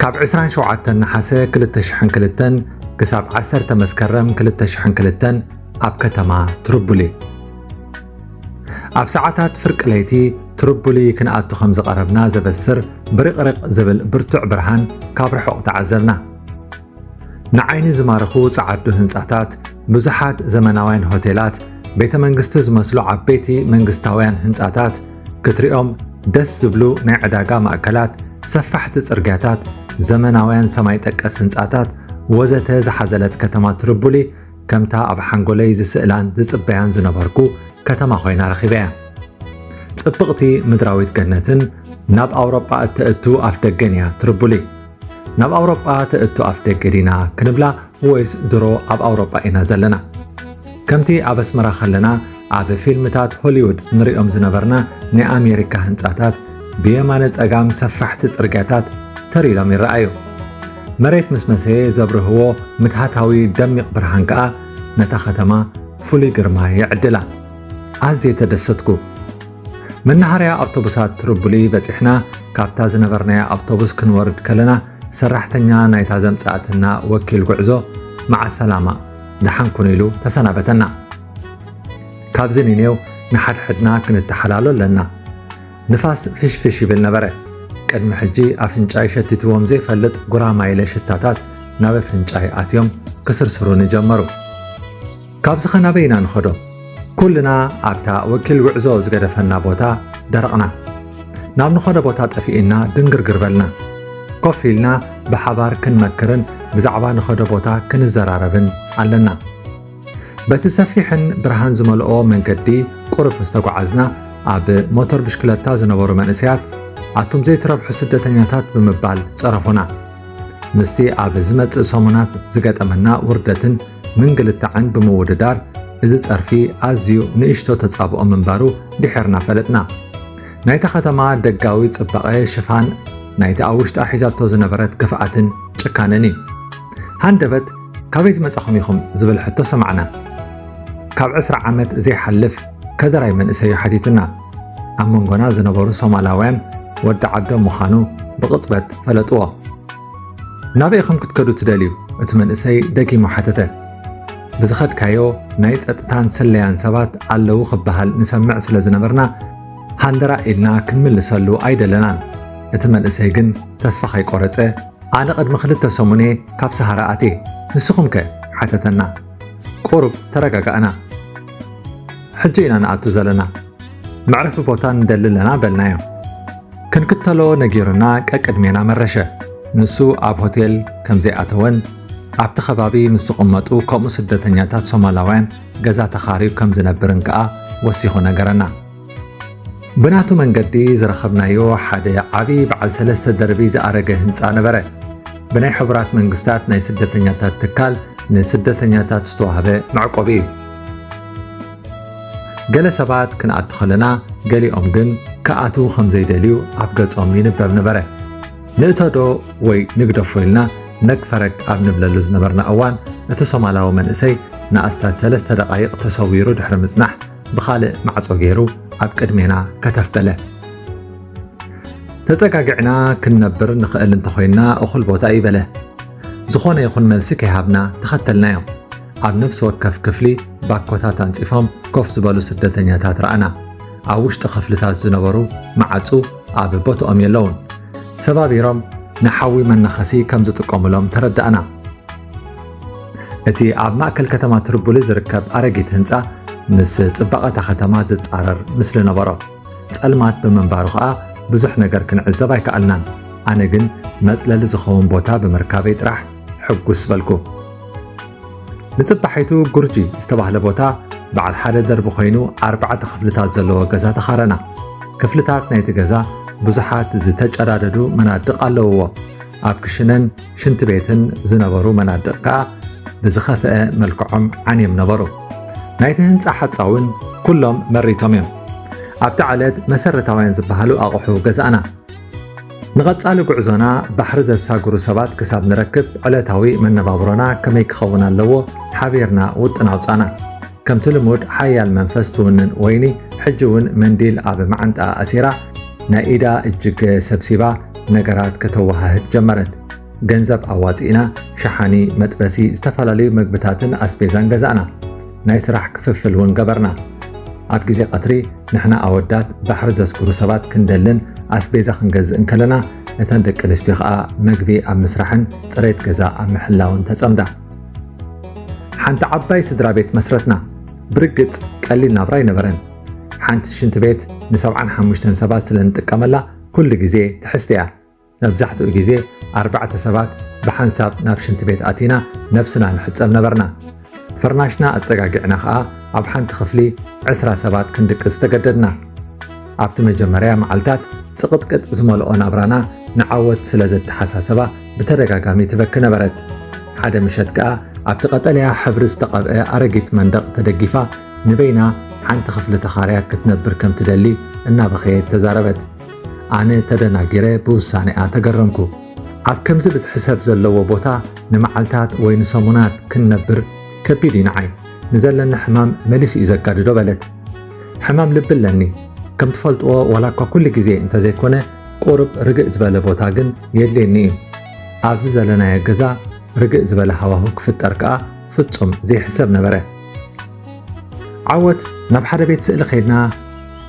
ካብ ዕስራን ሸውዓተን ነሓሰ ክልተ ሽሕን ክልተን ክሳብ ዓሰርተ መስከረም ክልተ ሽሕን ክልተን ኣብ ከተማ ትሪፖሊ። ኣብ ሰዓታት ፍርቂ ለይቲ ትሪፖሊ ክንኣቱ ከም ዝቐረብና ዘበስር ብሪቕሪቕ ዝብል ብርቱዕ ብርሃን ካብ ርሑቕ ተዓዘብና። ንዓይኒ ዝማርኹ ጸዓዱ ህንጻታት፣ ብዙሓት ዘመናውያን ሆቴላት፣ ቤተ መንግስቲ ዝመስሉ ዓበይቲ መንግስታውያን ህንጻታት፣ ክትሪኦም ደስ ዝብሉ ናይ ዕዳጋ ማእከላት፣ ሰፋሕቲ ጽርግያታት፣ ዘመናውያን ሰማይ ጠቀስ ህንጻታት ወዘተ ዝሓዘለት ከተማ ትሪፖሊ፣ ከምታ ኣብ ሓንጎለይ ዝስእላን ዝጽበያን ዝነበርኩ ከተማ ኮይና ረኺበያ። ጽብቕቲ ምድራዊት ገነትን ናብ ኣውሮጳ እተእቱ ኣፍ ደገን እያ ትሪፖሊ። ናብ ኣውሮጳ ተእቱ ኣፍ ደገ ዲና ክንብላ፣ ወይስ ድሮ ኣብ ኣውሮጳ ኢና ዘለና? ከምቲ ኣብ ኣስመራ ከለና ኣብ ፊልምታት ሆሊውድ ንሪኦም ዝነበርና ናይ ኣሜሪካ ህንጻታት ብየማነ ጸጋም ሰፋሕቲ ጽርግያታት ተር ኢሎም ይረኣዩ። መሬት ምስ መሰየ ዘብርህዎ ምትሃታዊ ደሚቕ ብርሃን ከኣ ነታ ከተማ ፍሉይ ግርማ የዕድላ። ኣዝየ ተደሰትኩ። መናሃርያ ኣውቶቡሳት ትሪፖሊ በጺሕና፣ ካብታ ዝነበርናያ ኣውቶቡስ ክንወርድ ከለና፣ ሰራሕተኛ ናይታ ዘምጽኣትና ወኪል ጉዕዞ፣ "መዓ ሰላማ፣ ደሓን ኩኑ" ኢሉ ተሰናበተና። ካብዚ ኒኔው ንሓድሕድና ክንተሓላሎ ኣለና። ንፋስ ፍሽፍሽ ይብል ነበረ። ቅድሚ ሕጂ ኣፍንጫይ ሸቲትዎም ዘይፈልጥ ጉራማይለ ሽታታት ናብ ኣፍንጫይ ኣትዮም ክስርስሩኒ ጀመሩ። ካብዚ ኸ ናበይ ኢና ንኸዶ? ኩልና ኣብታ ወኪል ጉዕዞ ዝገደፈና ቦታ ደረቕና። ናብ ንኸዶ ቦታ ጠፊእና ድንግርግር በልና። ኮፍ ኢልና ብሓባር ክንመክርን ብዛዕባ ንኸዶ ቦታ ክንዘራረብን ኣለና። በቲ ሰፊሕን ብርሃን ዝመልኦ መንገዲ ቁሩብ ምስ ተጓዓዝና፣ ኣብ ሞተር ብሽክለታ ዝነበሩ መንእሰያት፣ "ኣቱም ዘይትረብሑ ስደተኛታት" ብምባል ጸረፉና። ምስቲ ኣብ ዝመጽእ ሰሙናት ዝገጠመና ውርደትን ምንግልታዕን ብምውድዳር፣ እዚ ጸርፊ ኣዝዩ ንእሽቶ ተጻብኦ ምንባሩ ድሒርና ፈለጥና። ናይታ ከተማ ደጋዊ ጽባቐ ሽፋን ናይቲ ኣብ ውሽጣ ሒዛቶ ዝነበረት ክፍኣትን ጭካነን እዩ። ሃንደበት፣ "ካበይ ዝመጻኹም ኢኹም?" ዝብል ሕቶ ሰማዕና። ካብ ዕስራ ዓመት ዘይሓልፍ ከደራይ መንእሰይ እዩ ሓቲቱና። ኣብ መንጎና ዝነበሩ ሶማላውያን ወዲ ዓዶም ምዃኑ ብቕጽበት ፈለጥዎ። ናበይ ኢኹም ክትከዱ ትደልዩ? እቲ መንእሰይ ደጊሙ ሓተተ። ብዝኸድካዮ ናይ ጸጥታን ስለያን ሰባት ኣለዉ ክበሃል ንሰምዕ ስለ ዝነበርና፣ ሃንደራ ኢልና ክንምልሰሉ ኣይደለናን። እቲ መንእሰይ ግን ተስፋ ከይቆረጸ፣ ኣነ ቅድሚ ክልተ ሰሙን እየ ካብ ሰሃራ ኣትየ፣ ንስኹም ከ? ሓተተና። ቁሩብ ተረጋጋእና። ሕጂ ኢና ንኣቱ ዘለና፣ መዕረፊ ቦታ ንደሊ ኣለና በልናዮ። ክንክተሎ ነጊሩና ቀቅድሜና መረሸ። ንሱ ኣብ ሆቴል ከም ዘይኣተወን ኣብቲ ከባቢ ምስ ዝቕመጡ ከምኡ ስደተኛታት ሶማላውያን ገዛ ተኻርዩ ከም ዝነብርን ከኣ ወሲኹ ነገረና። ብናቱ መንገዲ ዝረኸብናዮ ሓደ ዓቢ በዓል ሰለስተ ደርቢ ዝኣረገ ህንጻ ነበረ። ብናይ ሕቡራት መንግስታት ናይ ስደተኛታት ትካል ንስደተኛታት ዝተዋህበ መዕቆቢ እዩ። ገለ ሰባት ክንኣቱ ከለና፣ ገሊኦም ግን ክኣትዉ ከም ዘይደልዩ ኣብ ገጾም ይንበብ ነበረ። ንእተዶ ወይ ንግደፎ ኢልና ነግ ፈረግ ኣብ ንብለሉ ዝነበርና እዋን፣ እቲ ሶማላዊ መንእሰይ ንኣስታት ሰለስተ ደቓይቕ ተሰዊሩ ድሕሪ ምጽናሕ፣ ብኻልእ ማዕጾ ገይሩ ኣብ ቅድሜና ከተፍ በለ። "ተጸጋጊዕና ክንነብር ንኽእል እንተኾይንና እኹል ቦታ እዩ" በለ። ዝኾነ ይኹን መልሲ ከይሃብና ተኸተልናዮ። ኣብ ነፍሲ ወከፍ ክፍሊ ባኮታት ኣንጺፎም ኮፍ ዝበሉ ስደተኛታት ረኣና። ኣብ ውሽጢ ክፍልታት ዝነበሩ መዓጹ ኣብ ቦትኦም የለዉን። ሰባቢሮም ንሓዊ መነኸሲ ከም ዝጥቀሙሎም ተረዳእና። እቲ ኣብ ማእከል ከተማ ትሪፖሊ ዝርከብ ኣረጊት ህንጻ ምስ ጽባቐ እታ ከተማ ዝጻረር ምስሊ ነበሮ። ጸልማት ብምንባሩ ኸኣ ብዙሕ ነገር ክንዕዘብ ኣይከኣልናን። ኣነ ግን መጽለሊ ዝኸውን ቦታ ብምርካበይ ጥራሕ ሕጉስ በልኩ። ንጽባሒቱ ጉርጂ ዝተባህለ ቦታ በዓል ሓደ ደርቢ ኮይኑ ኣርባዕተ ክፍልታት ዘለዎ ገዛ ተኻረና። ክፍልታት ናይቲ ገዛ ብዙሓት ዝተጨዳደዱ መናድቕ ኣለውዎ። ኣብ ክሽነን ሽንቲ ቤትን ዝነበሩ መናድቕ ከኣ ብዝኸፍአ መልክዖም ዓንዮም ነበሩ። ናይቲ ህንጻ ሓጻውን ኩሎም መሪቶም እዮም። ኣብታ ዕለት መሰረታውያን ዝበሃሉ ኣቑሑ ገዛእና። ንቐጻሊ ጉዕዞና ባሕሪ ዘሳግሩ ሰባት ክሳብ ንረክብ ዕለታዊ መነባብሮና ከመይ ክኸውን ኣለዎ ሓቢርና ውጥን ኣውጻና። ከምቲ ልሙድ ሓያል መንፈስ ትውንን ወይኒ ሕጂ እውን መንዲል ኣብ መዓንጣኣ ኣሲራ ናይ ኢዳ እጅገ ሰብሲባ ነገራት ከተወሃህድ ጀመረት። ገንዘብ ኣዋጺእና ሸሓኒ፣ መጥበሲ፣ ዝተፈላለዩ መግብታትን ኣስቤዛን ገዛእና። ናይ ስራሕ ክፍፍል እውን ገበርና። ኣብ ግዜ ቀትሪ ንሕና ኣወዳት ባሕሪ ዘስግሩ ሰባት ክንደልን ኣስቤዛ ክንገዝእ እንከለና፣ እተን ደቂ ኣንስትዮ ኸኣ መግቢ ኣብ ምስራሕን ጽሬት ገዛ ኣብ ምሕላውን ተጸምዳ። ሓንቲ ዓባይ ስድራ ቤት መስረትና። ብርግጽ ቀሊል ናብራ ኣይነበረን። ሓንቲ ሽንቲ ቤት ንሰብዓን ሓሙሽተን ሰባት ስለ እንጥቀመላ ኩሉ ግዜ ትሕዝቲ እያ። መብዛሕትኡ ግዜ ኣርባዕተ ሰባት ብሓንሳብ ናብ ሽንቲ ቤት ኣቲና ነብስና ንሕጸብ ነበርና። ፍርናሽና ኣጸጋጊዕና ኸኣ ኣብ ሓንቲ ክፍሊ ዕስራ ሰባት ክንድቅስ ተገደድና። ኣብቲ መጀመርያ መዓልታት ጽቕጥቅጥ ዝመልኦ ናብራና ንዓወት ስለ ዘተሓሳሰባ ብተደጋጋሚ ትበኪ ነበረት። ሓደ ምሸት ከኣ ኣብቲ ቀጠልያ ሕብሪ ዝተቐብአ ኣረጊት መንደቕ ተደጊፋ ንበይና ሓንቲ ክፍሊ ተኻርያ ክትነብር ከም ትደሊ እናበኸየት ተዛረበት። ኣነ ተደናጊረ ብውሳኔኣ ተገረምኩ። ኣብ ከምዚ ብዝሒ ሰብ ዘለዎ ቦታ ንመዓልታት ወይ ንሰሙናት ክንነብር ከቢድ እዩ ንዓይ። ንዘለኒ ሕማም መሊሱ እዩ ዘጋድዶ በለት። ሕማም ልቢ ኣለኒ። ከም ትፈልጥዎ ዋላ እኳ ኩሉ ግዜ እንተዘይኮነ ቁሩብ ርግእ ዝበለ ቦታ ግን የድልየኒ እዩ። ኣብዚ ዘለናዮ ገዛ ርግእ ዝበለ ሃዋሁ ክፍጠር ከኣ ፍጹም ዘይሕሰብ ነበረ። ዓወት ናብ ሓደ ቤት ስእሊ ከይድና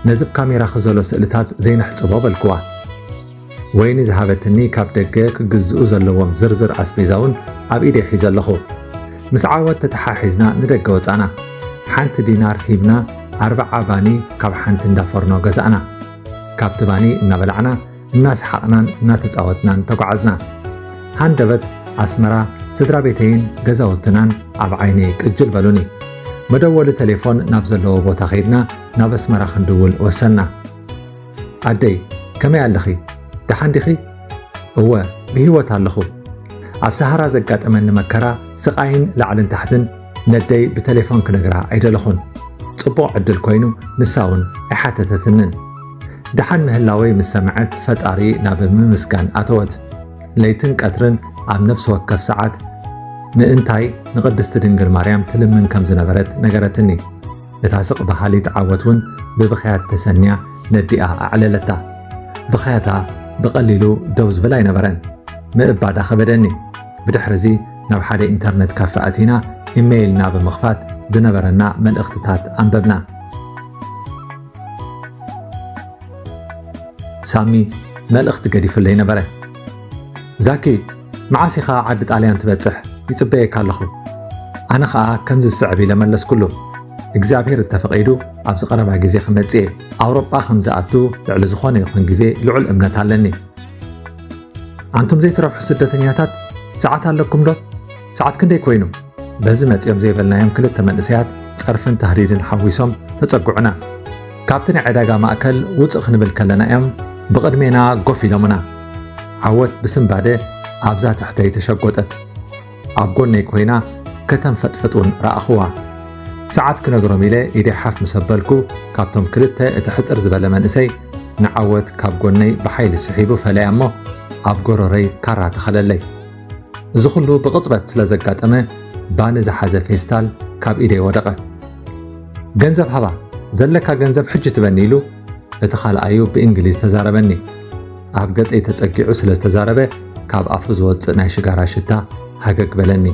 ነዚ ብካሜራኺ ዘሎ ስእልታት ዘይነሕጽቦ በልክዋ። ወይኒ ዝሃበትኒ ካብ ደገ ክግዝኡ ዘለዎም ዝርዝር ኣስቤዛ እውን ኣብ ኢደይ ሒዘ ኣለኹ። ምስ ዓወት ተተሓሒዝና ንደገ ወጻና። ሓንቲ ዲናር ሂብና ኣርብዓ ባኒ ካብ ሓንቲ እንዳ ፎርኖ ገዛእና። ካብቲ ባኒ እናበላዕና እናሰሓቕናን እናተጻወትናን ተጓዓዝና። ሃንደበት ኣስመራ ስድራ ቤተይን ገዛውትናን ኣብ ዓይነይ ቅጅል በሉኒ። መደወሊ ቴሌፎን ናብ ዘለዎ ቦታ ከይድና ናብ ኣስመራ ክንድውል ወሰንና። ኣደይ፣ ከመይ ኣለኺ? ደሓን ዲኺ? እወ፣ ብህይወት ኣለኹ። ኣብ ሰሃራ ዘጋጠመኒ መከራ፣ ስቓይን ላዕልን ታሕትን ነደይ ብቴሌፎን ክነግራ ኣይደለኹን። ጽቡቕ ዕድል ኮይኑ ንሳ እውን ኣይሓተተትንን። ደሓን ምህላወይ ምስ ሰምዐት ፈጣሪ ናብ ምምስጋን ኣተወት። ለይትን ቀትርን ኣብ ነፍሲ ወከፍ ሰዓት ምእንታይ ንቅድስቲ ድንግል ማርያም ትልምን ከም ዝነበረት ነገረትኒ። እታ ስቕ በሃሊት ዓወት እውን ብብኽያት ተሰንያ ነዲኣ ኣዕለለታ። ብኽያታ ብቐሊሉ ደው ዝብል ኣይነበረን። ምእባዳ ከበደኒ። ብድሕርዚ ናብ ሓደ ኢንተርነት ካፈ ኣቲና ኢሜይልና ብምኽፋት ዝነበረና መልእኽትታት ኣንበብና። ሳሚ መልእኽቲ ገዲፉለይ ነበረ። ዛኪ፣ መዓስ ኢኻ ዓዲ ጣልያን ትበጽሕ? ይጽበየካ ኣለኹ። ኣነ ኸኣ ከምዚ ዝስዕብ ኢለ መለስኩሉ። እግዚኣብሔር እንተፈቒዱ ኣብዚ ቀረባ ግዜ ክመጽእ እየ። ኣውሮጳ ከም ዝኣቱ ልዕሊ ዝኾነ ይኹን ግዜ ልዑል እምነት ኣለኒ። ኣንቱም ዘይትረብሑ ስደተኛታት፣ ሰዓት ኣለኩም ዶ? ሰዓት ክንደይ ኮይኑ? በዚ መጺኦም ዘይበልናዮም ክልተ መንእሰያት ጸርፍን ታህዲድን ሓዊሶም ተጸግዑና። ካብቲ ናይ ዕዳጋ ማእከል ውጽእ ክንብል ከለና እዮም ብቕድሜና ጎፍ ኢሎምና። ዓወት ብስንባደ ኣብዛ ትሕተይ ተሸጎጠት። ኣብ ጎነይ ኮይና ከተንፈጥፍጥ እውን ረኣኹዋ። ሰዓት ክነግሮም ኢለ ኢደይ ሓፍ ምስ ኣበልኩ፣ ካብቶም ክልተ እቲ ሕጽር ዝበለ መንእሰይ ንዓወት ካብ ጎነይ ብሓይሊ ስሒቡ ፈለያ እሞ ኣብ ጎረረይ ካራ ተኸለለይ። እዚ ኩሉ ብቕጽበት ስለ ዘጋጠመ፣ ባኒ ዝሓዘ ፌስታል ካብ ኢደይ ወደቐ። "ገንዘብ ሃባ፣ ዘለካ ገንዘብ ሕጂ ትበኒ" ኢሉ እቲ ካልኣዩ ብእንግሊዝ ተዛረበኒ። ኣብ ገጸይ ተጸጊዑ ስለ ዝተዛረበ፣ ካብ ኣፉ ዝወጽእ ናይ ሽጋራ ሽታ ሃገግ በለኒ።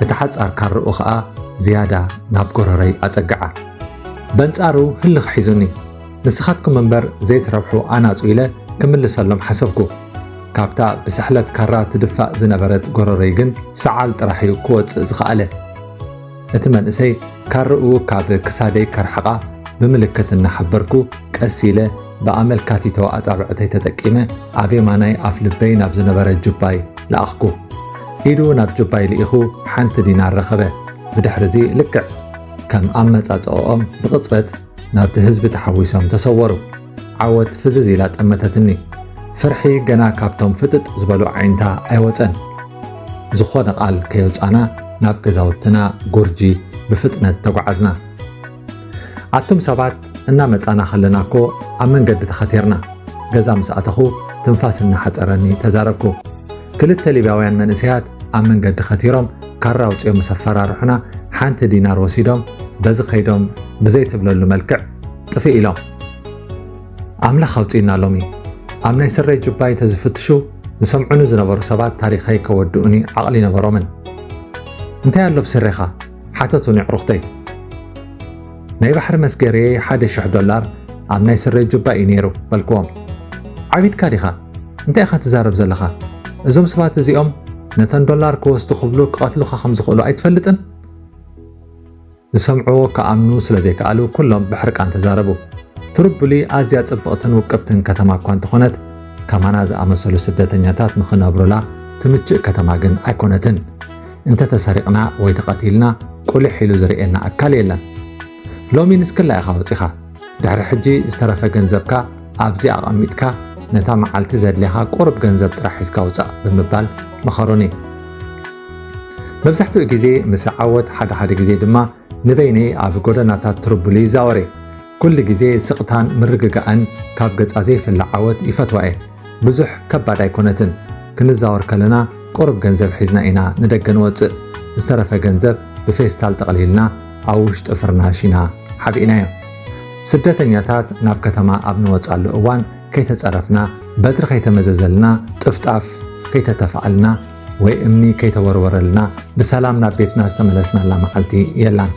እቲ ሓጻር ካርኡ ኸኣ ዝያዳ ናብ ጎረረይ ኣጸግዓ። በንጻሩ ህልኽ ሒዙኒ። "ንስኻትኩም እምበር ዘይትረብሑ ኣናጹ" ኢለ ክምልሰሎም ሓሰብኩ። ካብታ ብስሕለት ካራ ትድፋእ ዝነበረት ጎረረይ ግን ሰዓል ጥራሕ እዩ ክወጽእ ዝኸኣለ። እቲ መንእሰይ ካርኡ ካብ ክሳደይ ከርሕቓ ብምልክት እናሓበርኩ፣ ቀስ ኢለ ብኣመልካቲቶ ኣጻብዕተይ ተጠቂመ ኣብ የማናይ ኣፍ ልበይ ናብ ዝነበረ ጁባይ ለኣኽኩ። ኢዱ ናብ ጁባይ ልኢኹ ሓንቲ ዲናር ረኸበ። ብድሕርዚ ልክዕ ከም ኣመጻጽኦኦም ብቕጽበት ናብቲ ህዝቢ ተሓዊሶም ተሰወሩ። ዓወት ፍዝዝ ኢላ ጠመተትኒ። ፍርሒ ገና ካብቶም ፍጥጥ ዝበሉ ኣዒንታ ኣይወጸን። ዝኾነ ቃል ከየውጻና ናብ ገዛውትና ጎርጂ ብፍጥነት ተጓዓዝና። ኣቱም ሰባት፣ እናመጻና ከለና እኮ ኣብ መንገዲ ተኸቲርና። ገዛ ምስ ኣተኹ ትንፋስ እናሓጸረኒ ተዛረብኩ። ክልተ ሊብያውያን መንእሰያት ኣብ መንገዲ ከቲሮም ካራ ኣውጺኦም ምስ ኣፈራርሑና፣ ሓንቲ ዲናር ወሲዶም በዚ ከይዶም ብዘይትብለሉ መልክዕ ጥፍእ ኢሎም። ኣምላኽ ኣውጺእና ሎሚ። ኣብ ናይ ስረይ ጁባይ ተዝፍትሹ፣ ዝሰምዑኒ ዝነበሩ ሰባት ታሪኸይ ከወድኡኒ ዓቕሊ ነበሮምን። "እንታይ ኣሎ ብስረኻ?" ሓተቱኒ ኣዕሩኽተይ። ናይ ባሕሪ መስገርየይ ሓደ ሽሕ ዶላር ኣብ ናይ ስረይ ጁባ እዩ ነይሩ በልክዎም። "ዓቢድካ ዲኻ? እንታይ ኢኻ ትዛረብ ዘለኻ? እዞም ሰባት እዚኦም ነተን ዶላር ክወስዱ ክብሉ ክቐትሉኻ ከም ዝኽእሉ ኣይትፈልጥን?" ዝሰምዕዎ ክኣምኑ ስለ ዘይከኣሉ ኩሎም ብሕርቃን ተዛረቡ። ትሩቡሊ ኣዝያ ጽብቕትን ውቅብትን ከተማ እኳ እንተኾነት፣ ከማና ዝኣመሰሉ ስደተኛታት ንኽነብሩላ ትምችእ ከተማ ግን ኣይኮነትን። እንተ ተሰሪቕና ወይ ተቐቲልና ቁሊሕ ኢሉ ዝርእየና ኣካል የለን። ሎሚ ንስክላ ኢኻ ወጺኻ። ድሕሪ ሕጂ ዝተረፈ ገንዘብካ ኣብዚ ኣቐሚጥካ ነታ መዓልቲ ዘድልየኻ ቁሩብ ገንዘብ ጥራሕ ሒዝካ ውጻእ ብምባል መኸሩኒ። መብዛሕትኡ ግዜ ምስ ዓወት፣ ሓደ ሓደ ግዜ ድማ ንበይነይ ኣብ ጎደናታት ትርቡሊ ይዛወር እየ። ኩሉ ግዜ ስቕታን ምርግጋእን ካብ ገጻ ዘይፍለ ዓወት ይፈትዋ እየ። ብዙሕ ከባድ ኣይኮነትን። ክንዛወር ከለና ቁሩብ ገንዘብ ሒዝና ኢና ንደገ ንወጽእ። ዝተረፈ ገንዘብ ብፌስታል ጠቕሊልና ኣብ ውሽጢ ፍርናሽ ኢና ሓቢእናዮ። ስደተኛታት ናብ ከተማ ኣብ ንወጻሉ እዋን ከይተጸረፍና፣ በትሪ ከይተመዘዘልና፣ ጥፍጣፍ ከይተተፍኣልና ወይ እምኒ ከይተወርወረልና ብሰላም ናብ ቤትና ዝተመለስናላ መዓልቲ የላን።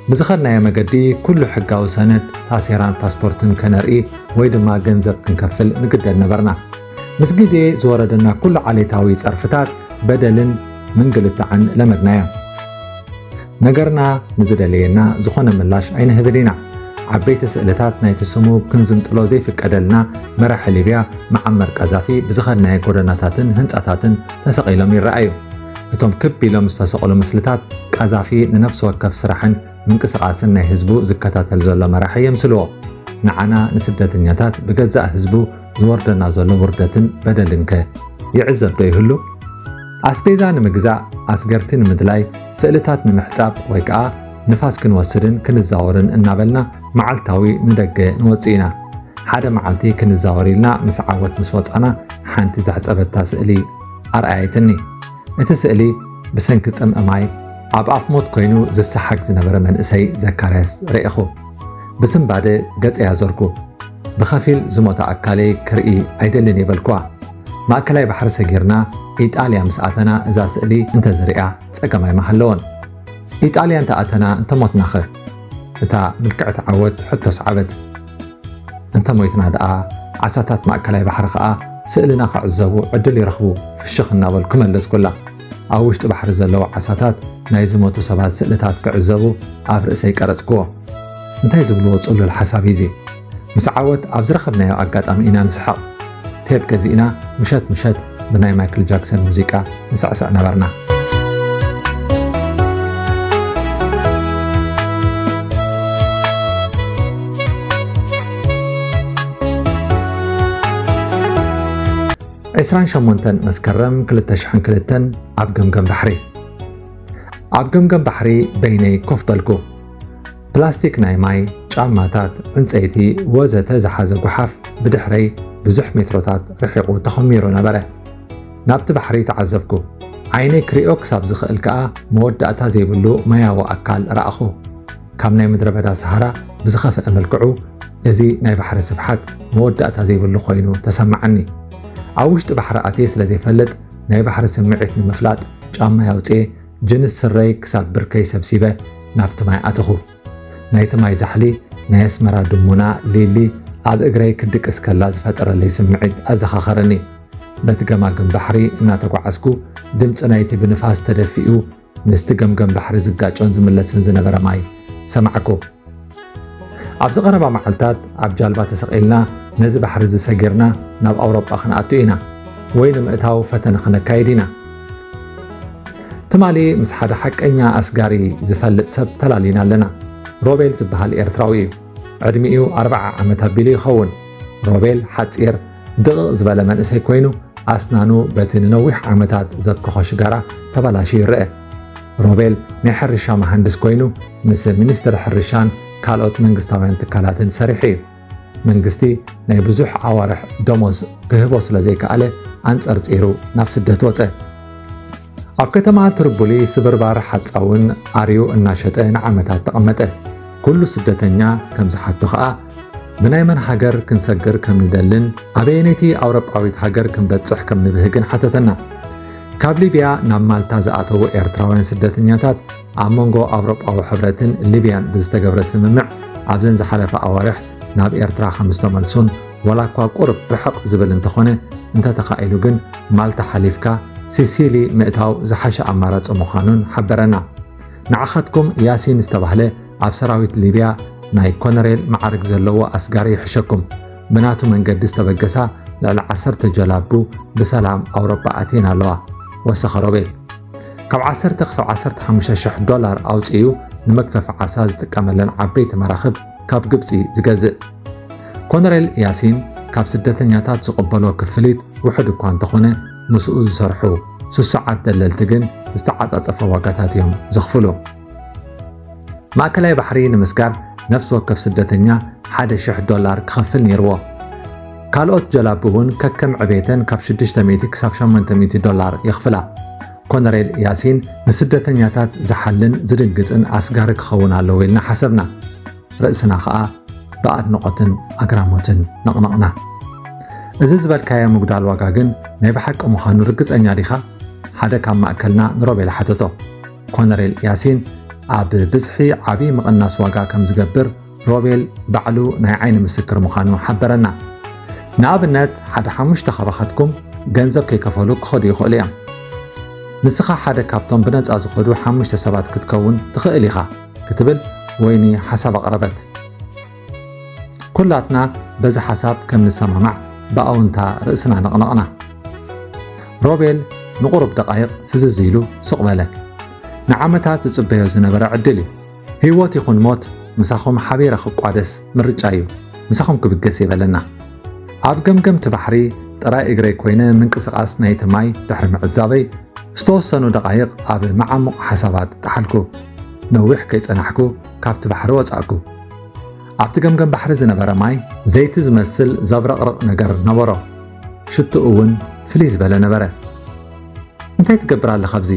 ብዝኸድናዮ መገዲ ኩሉ ሕጋዊ ሰነድ፣ ታሴራን ፓስፖርትን ከነርኢ ወይ ድማ ገንዘብ ክንከፍል ንግደድ ነበርና። ምስ ግዜ ዝወረደና ኩሉ ዓሌታዊ ጸርፍታት፣ በደልን ምንግልታዕን ለመድናዮ። ነገርና ንዝደለየና ዝኾነ ምላሽ ኣይንህብን ኢና። ዓበይቲ ስእልታት ናይቲ ስሙ ክንዝንጥሎ ዘይፍቀደልና መራሒ ሊብያ መዓመር ቀዛፊ ብዝኸድናዮ ጎደናታትን ህንጻታትን ተሰቒሎም ይረኣዩ። እቶም ክብ ኢሎም ዝተሰቕሉ ምስልታት ቀዛፊ ንነፍሲ ወከፍ ስራሕን ምንቅስቓስን ናይ ህዝቡ ዝከታተል ዘሎ መራሒ የምስልዎ። ንዓና ንስደተኛታት ብገዛእ ህዝቡ ዝወርደና ዘሎ ውርደትን በደልን ከ ይዕዘብ ዶ ይህሉ? ኣስቤዛ ንምግዛእ፣ ኣስገርቲ ንምድላይ፣ ስእልታት ንምሕጻብ ወይ ከኣ ንፋስ ክንወስድን ክንዛወርን እናበልና መዓልታዊ ንደገ ንወጽእ ኢና። ሓደ መዓልቲ ክንዛወር ኢልና ምስ ዓወት ምስ ወጻና፣ ሓንቲ ዘሕጸበታ ስእሊ ኣርኣየትኒ። እቲ ስእሊ ብሰንኪ ጽምኢ ማይ ኣብ ኣፍ ሞት ኮይኑ ዝሰሓግ ዝነበረ መንእሰይ ዘካርያስ ረኤኹ። ብስንባደ ገጸይ ኣዞርኩ። ብኸፊል ዝሞተ ኣካለይ ክርኢ ኣይደልን እየ በልኩዋ። ማእከላይ ባሕሪ ሰጊርና ኢጣልያ ምስ ኣተና እዛ ስእሊ እንተዝሪኣ ጸገም ኣይምሃለዎን። ኢጣልያ እንተ ኣተና እንተ ሞትናኸ? እታ ምልክዕቲ ዓወት ሕቶ ሰዓበት። እንተ ሞይትና ደኣ፣ ዓሳታት ማእከላይ ባሕሪ ከኣ ስእልና ክዕዘቡ ዕድል ይረኽቡ፣ ፍሽኽ እናበልኩ መለስኩላ። ኣብ ውሽጢ ባሕሪ ዘለዉ ዓሳታት ናይ ዝሞቱ ሰባት ስእልታት ክዕዘቡ ኣብ ርእሰይ ቀረጽክዎ። እንታይ ዝብልዎ ጽሉል ሓሳብ እዩ እዚ? ምስ ዓወት ኣብ ዝረኸብናዮ ኣጋጣሚ ኢና ንስሕቕ። ቴፕ ገዚእና ምሸት ምሸት ብናይ ማይክል ጃክሰን ሙዚቃ ንስዕስዕ ነበርና። ዕስራን ሸሞንተን መስከረም ክልተ ሽሕን ክልተን ኣብ ገምገም ባሕሪ። ኣብ ገምገም ባሕሪ በይነይ ኮፍ በልኩ። ፕላስቲክ ናይ ማይ፣ ጫማታት፣ ዕንጸይቲ ወዘተ ዝሓዘ ጓሓፍ ብድሕረይ ብዙሕ ሜትሮታት ርሒቑ ተኾሚሩ ነበረ። ናብቲ ባሕሪ ተዓዘብኩ። ዓይነይ ክሪኦ ክሳብ ዝኽእል ከኣ መወዳእታ ዘይብሉ ማያዊ ኣካል ረኣኹ። ካብ ናይ ምድረ በዳ ሰሃራ ብዝኸፍአ መልክዑ፣ እዚ ናይ ባሕሪ ስፍሓት መወዳእታ ዘይብሉ ኮይኑ ተሰማዓኒ። ኣብ ውሽጢ ባሕሪ ኣትየ ስለ ዘይፈልጥ፣ ናይ ባሕሪ ስምዒት ንምፍላጥ ጫማይ ኣውጽኤ ጅንስ ስረይ ክሳብ ብርከይ ሰብሲበ ናብቲ ማይ ኣተኹ። ናይቲ ማይ ዛሕሊ፣ ናይ ኣስመራ ድሙና ሊሊ ኣብ እግረይ ክድቅስ ከላ ዝፈጠረለይ ስምዒት ኣዘኻኸረኒ። በቲ ገማግም ባሕሪ እናተጓዓዝኩ፣ ድምጺ ናይቲ ብንፋስ ተደፊኡ ምስቲ ገምገም ባሕሪ ዝጋጮን ዝምለስን ዝነበረ ማይ ሰማዕኩ። ኣብዚ ቀረባ መዓልታት ኣብ ጃልባ ተሰቒልና ነዚ ባሕሪ እዚ ሰጊርና ናብ ኣውሮጳ ክንኣቱ ኢና፣ ወይ ንምእታው ፈተነ ክነካይድ ኢና። ትማሊ ምስ ሓደ ሓቀኛ ኣስጋሪ ዝፈልጥ ሰብ ተላሊና ኣለና። ሮቤል ዝበሃል ኤርትራዊ እዩ። ዕድሚኡ ኣርብዓ ዓመት ኣቢሉ ይኸውን። ሮቤል ሓጺር፣ ድቕቕ ዝበለ መንእሰይ ኮይኑ፣ ኣስናኑ በቲ ንነዊሕ ዓመታት ዘትከኾ ሽጋራ ተበላሽዩ ይረአ። ሮቤል ናይ ሕርሻ መሃንድስ ኮይኑ፣ ምስ ሚኒስትሪ ሕርሻን ካልኦት መንግስታውያን ትካላትን ሰሪሑ እዩ። መንግስቲ ናይ ብዙሕ ኣዋርሕ ደሞዝ ክህቦ ስለ ዘይከኣለ፣ ኣንጸርጺሩ ናብ ስደት ወጸ። ኣብ ከተማ ትርቡሊ ስብርባር ሓጻውን ኣርዩ እናሸጠ ንዓመታት ተቐመጠ። ኩሉ ስደተኛ ከም ዝሓቶ ከኣ፣ ብናይ መን ሃገር ክንሰግር ከም ንደልን ኣበየነይቲ ኣውሮጳዊት ሃገር ክንበጽሕ ከም ንብህግን ሓተተና። ካብ ሊብያ ናብ ማልታ ዝኣተዉ ኤርትራውያን ስደተኛታት ኣብ መንጎ ኣውሮጳዊ ሕብረትን ሊብያን ብዝተገብረ ስምምዕ ኣብዘን ዝሓለፋ ኣዋርሕ ናብ ኤርትራ ከም ዝተመልሱን፣ ዋላ እኳ ቁሩብ ርሕቕ ዝብል እንተኾነ፣ እንተተኻኢሉ ግን ማልታ ሓሊፍካ ሲሲሊ ምእታው ዝሓሸ ኣማራጺ ምዃኑን ሓበረና። ንዓኻትኩም ያሲን ዝተባህለ ኣብ ሰራዊት ሊብያ ናይ ኮነሬል መዓርግ ዘለዎ ኣስጋሪ ይሕሸኩም። ብናቱ መንገዲ ዝተበገሳ ልዕሊ ዓሰርተ ጀላቡ ብሰላም ኣውሮጳ ኣትየን ኣለዋ፣ ወሰኸ ሮቤል። ካብ ዓሰርተ ክሳብ ዓሰርተ ሓሙሽተ ሽሕ ዶላር ኣውጺኡ ንመግፈፊ ዓሳ ዝጥቀመለን ዓበይቲ መራኽብ ካብ ግብጺ ዝገዝእ። ኮነሬል ያሲን ካብ ስደተኛታት ዝቕበሎ ክፍሊት ውሑድ እኳ እንተኾነ፣ ምስኡ ዝሰርሑ ስሱዓት ደለልቲ ግን ዝተዓጻጸፈ ዋጋታት እዮም ዘኽፍሉ። ማእከላይ ባሕሪ ንምስጋር ነፍሲ ወከፍ ስደተኛ ሓደ ሽሕ ዶላር ክኸፍል ነይርዎ። ካልኦት ጀላቡ እውን ከከም ዕቤተን ካብ ሽዱሽተ ሚእቲ ክሳብ ሸሞንተ ሚእቲ ዶላር የኽፍላ። ኮነሬል ያሲን ንስደተኛታት ዝሓልን ዝድንግጽን ኣስጋሪ ክኸውን ኣለዎ ኢልና ሓሰብና። ርእስና ኸኣ ብኣድንቖትን ኣግራሞትን ነቕነቕና። እዚ ዝበልካዮ ምጉዳል ዋጋ ግን ናይ ብሓቂ ምዃኑ ርግጸኛ ዲኻ? ሓደ ካብ ማእከልና ንሮቤል ሓተቶ። ኮነሬል ያሲን ኣብ ብዝሒ ዓቢ ምቕናስ ዋጋ ከም ዝገብር ሮቤል ባዕሉ ናይ ዓይኒ ምስክር ምዃኑ ሓበረና። ንኣብነት፣ ሓደ ሓሙሽተ ካባኻትኩም ገንዘብ ከይከፈሉ ክኸዱ ይኽእሉ እዮም። ንስኻ ሓደ ካብቶም ብነጻ ዝኸዱ ሓሙሽተ ሰባት ክትከውን ትኽእል ኢኻ፣ ክትብል ወይኒ ሓሳብ ኣቕረበት። ኩላትና በዚ ሓሳብ ከም ንሰማማዕ ብኣውንታ ርእስና ነቕነቕና። ሮቤል ንቑሩብ ደቓይቕ ፍዝዝ ኢሉ ስቕ በለ። ንዓመታት ዝጽበዮ ዝነበረ ዕድል እዩ። ህይወት ይኹን ሞት ምሳኹም ሓቢረ ክቋደስ ምርጫ እዩ። ምሳኹም ክብገስ የበለና። ኣብ ገምገምቲ ባሕሪ ጥራይ እግረይ ኮይነ ምንቅስቓስ ናይቲ ማይ ድሕሪ ምዕዛበይ፣ ዝተወሰኑ ደቓይቕ ኣብ መዓሙቕ ሓሳባት ጠሓልኩ። ነዊሕ ከይጸናሕኩ ካብቲ ባሕሪ ወጻእኩ። ኣብቲ ገምገም ባሕሪ ዝነበረ ማይ ዘይቲ ዝመስል ዘብረቕርቕ ነገር ነበሮ። ሽትኡ እውን ፍልይ ዝበለ ነበረ። "እንታይ ትገብር ኣለኻ ኣብዚ?"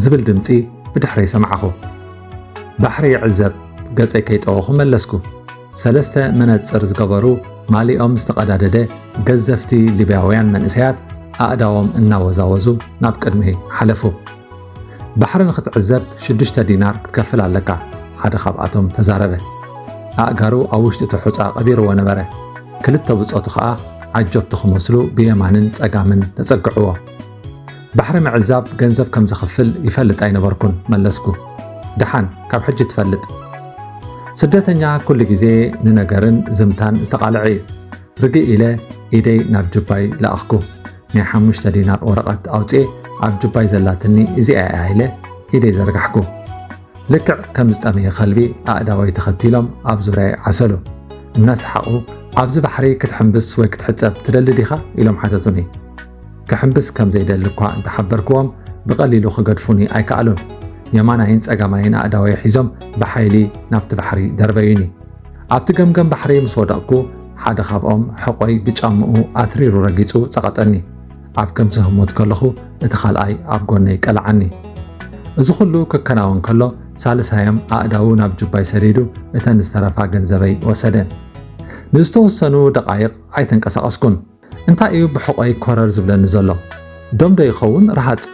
ዝብል ድምጺ ብድሕረይ ሰማዕኹ። ባሕሪ ይዕዘብ ገጸይ ከይጠወኹ መለስኩ። ሰለስተ መነጽር ዝገበሩ ማሊኦም ዝተቐዳደደ ገዘፍቲ ሊብያውያን መንእሰያት ኣእዳዎም እናወዛወዙ ናብ ቅድመይ ሓለፉ። ባሕሪ ንኽትዕዘብ ሽዱሽተ ዲናር ክትከፍል ኣለካ፣ ሓደ ካብኣቶም ተዛረበ። ኣእጋሩ ኣብ ውሽጢ እቲ ሑጻ ቀቢርዎ ነበረ። ክልተ ብጾቱ ኸኣ ዓጀብቲ ክመስሉ ብየማንን ጸጋምን ተጸግዕዎ። ባሕሪ ምዕዛብ ገንዘብ ከም ዘኽፍል ይፈልጥ ኣይነበርኩን፣ መለስኩ። ደሓን፣ ካብ ሕጂ ትፈልጥ። ስደተኛ ኩሉ ግዜ ንነገርን ዝምታን ዝተቓልዐ እዩ። ርግእ ኢለ ኢደይ ናብ ጁባይ ለኣኽኩ። ናይ ሓሙሽተ ዲናር ወረቐት ኣውጽኤ ኣብ ጁባይ ዘላትኒ እዚኣ እያ ኢለ ኢደይ ዘርጋሕኩ። ልክዕ ከም ዝጠመየ ከልቢ ኣእዳወይ ተኸቲሎም ኣብ ዙርያይ ዓሰሉ። እናሰሓቑ፣ "ኣብዚ ባሕሪ ክትሕምብስ ወይ ክትሕጸብ ትደሊ ዲኻ?" ኢሎም ሓተቱኒ። ክሕምብስ ከም ዘይደሊ እኳ እንተሓበርክዎም፣ ብቐሊሉ ክገድፉኒ ኣይከኣሉን። የማናይን ጸጋማይን ኣእዳወይ ሒዞም ብሓይሊ ናብቲ ባሕሪ ደርበዩኒ። ኣብቲ ገምገም ባሕሪ ምስ ወደቕኩ፣ ሓደ ካብኦም ሕቖይ ብጫምኡ ኣትሪሩ ረጊጹ ጸቐጠኒ። ኣብ ከምዚ ህሞት ከለኹ፣ እቲ ካልኣይ ኣብ ጎነይ ቀልዓኒ። እዚ ኹሉ ክከናወን ከሎ፣ ሳልሳዮም ኣእዳዉ ናብ ጁባይ ሰዲዱ እተን ዝተረፋ ገንዘበይ ወሰደን። ንዝተወሰኑ ደቓይቕ ኣይተንቀሳቐስኩን። እንታይ እዩ ብሕቖይ ኮረር ዝብለኒ ዘሎ? ዶም ዶ ይኸውን ረሃጽ?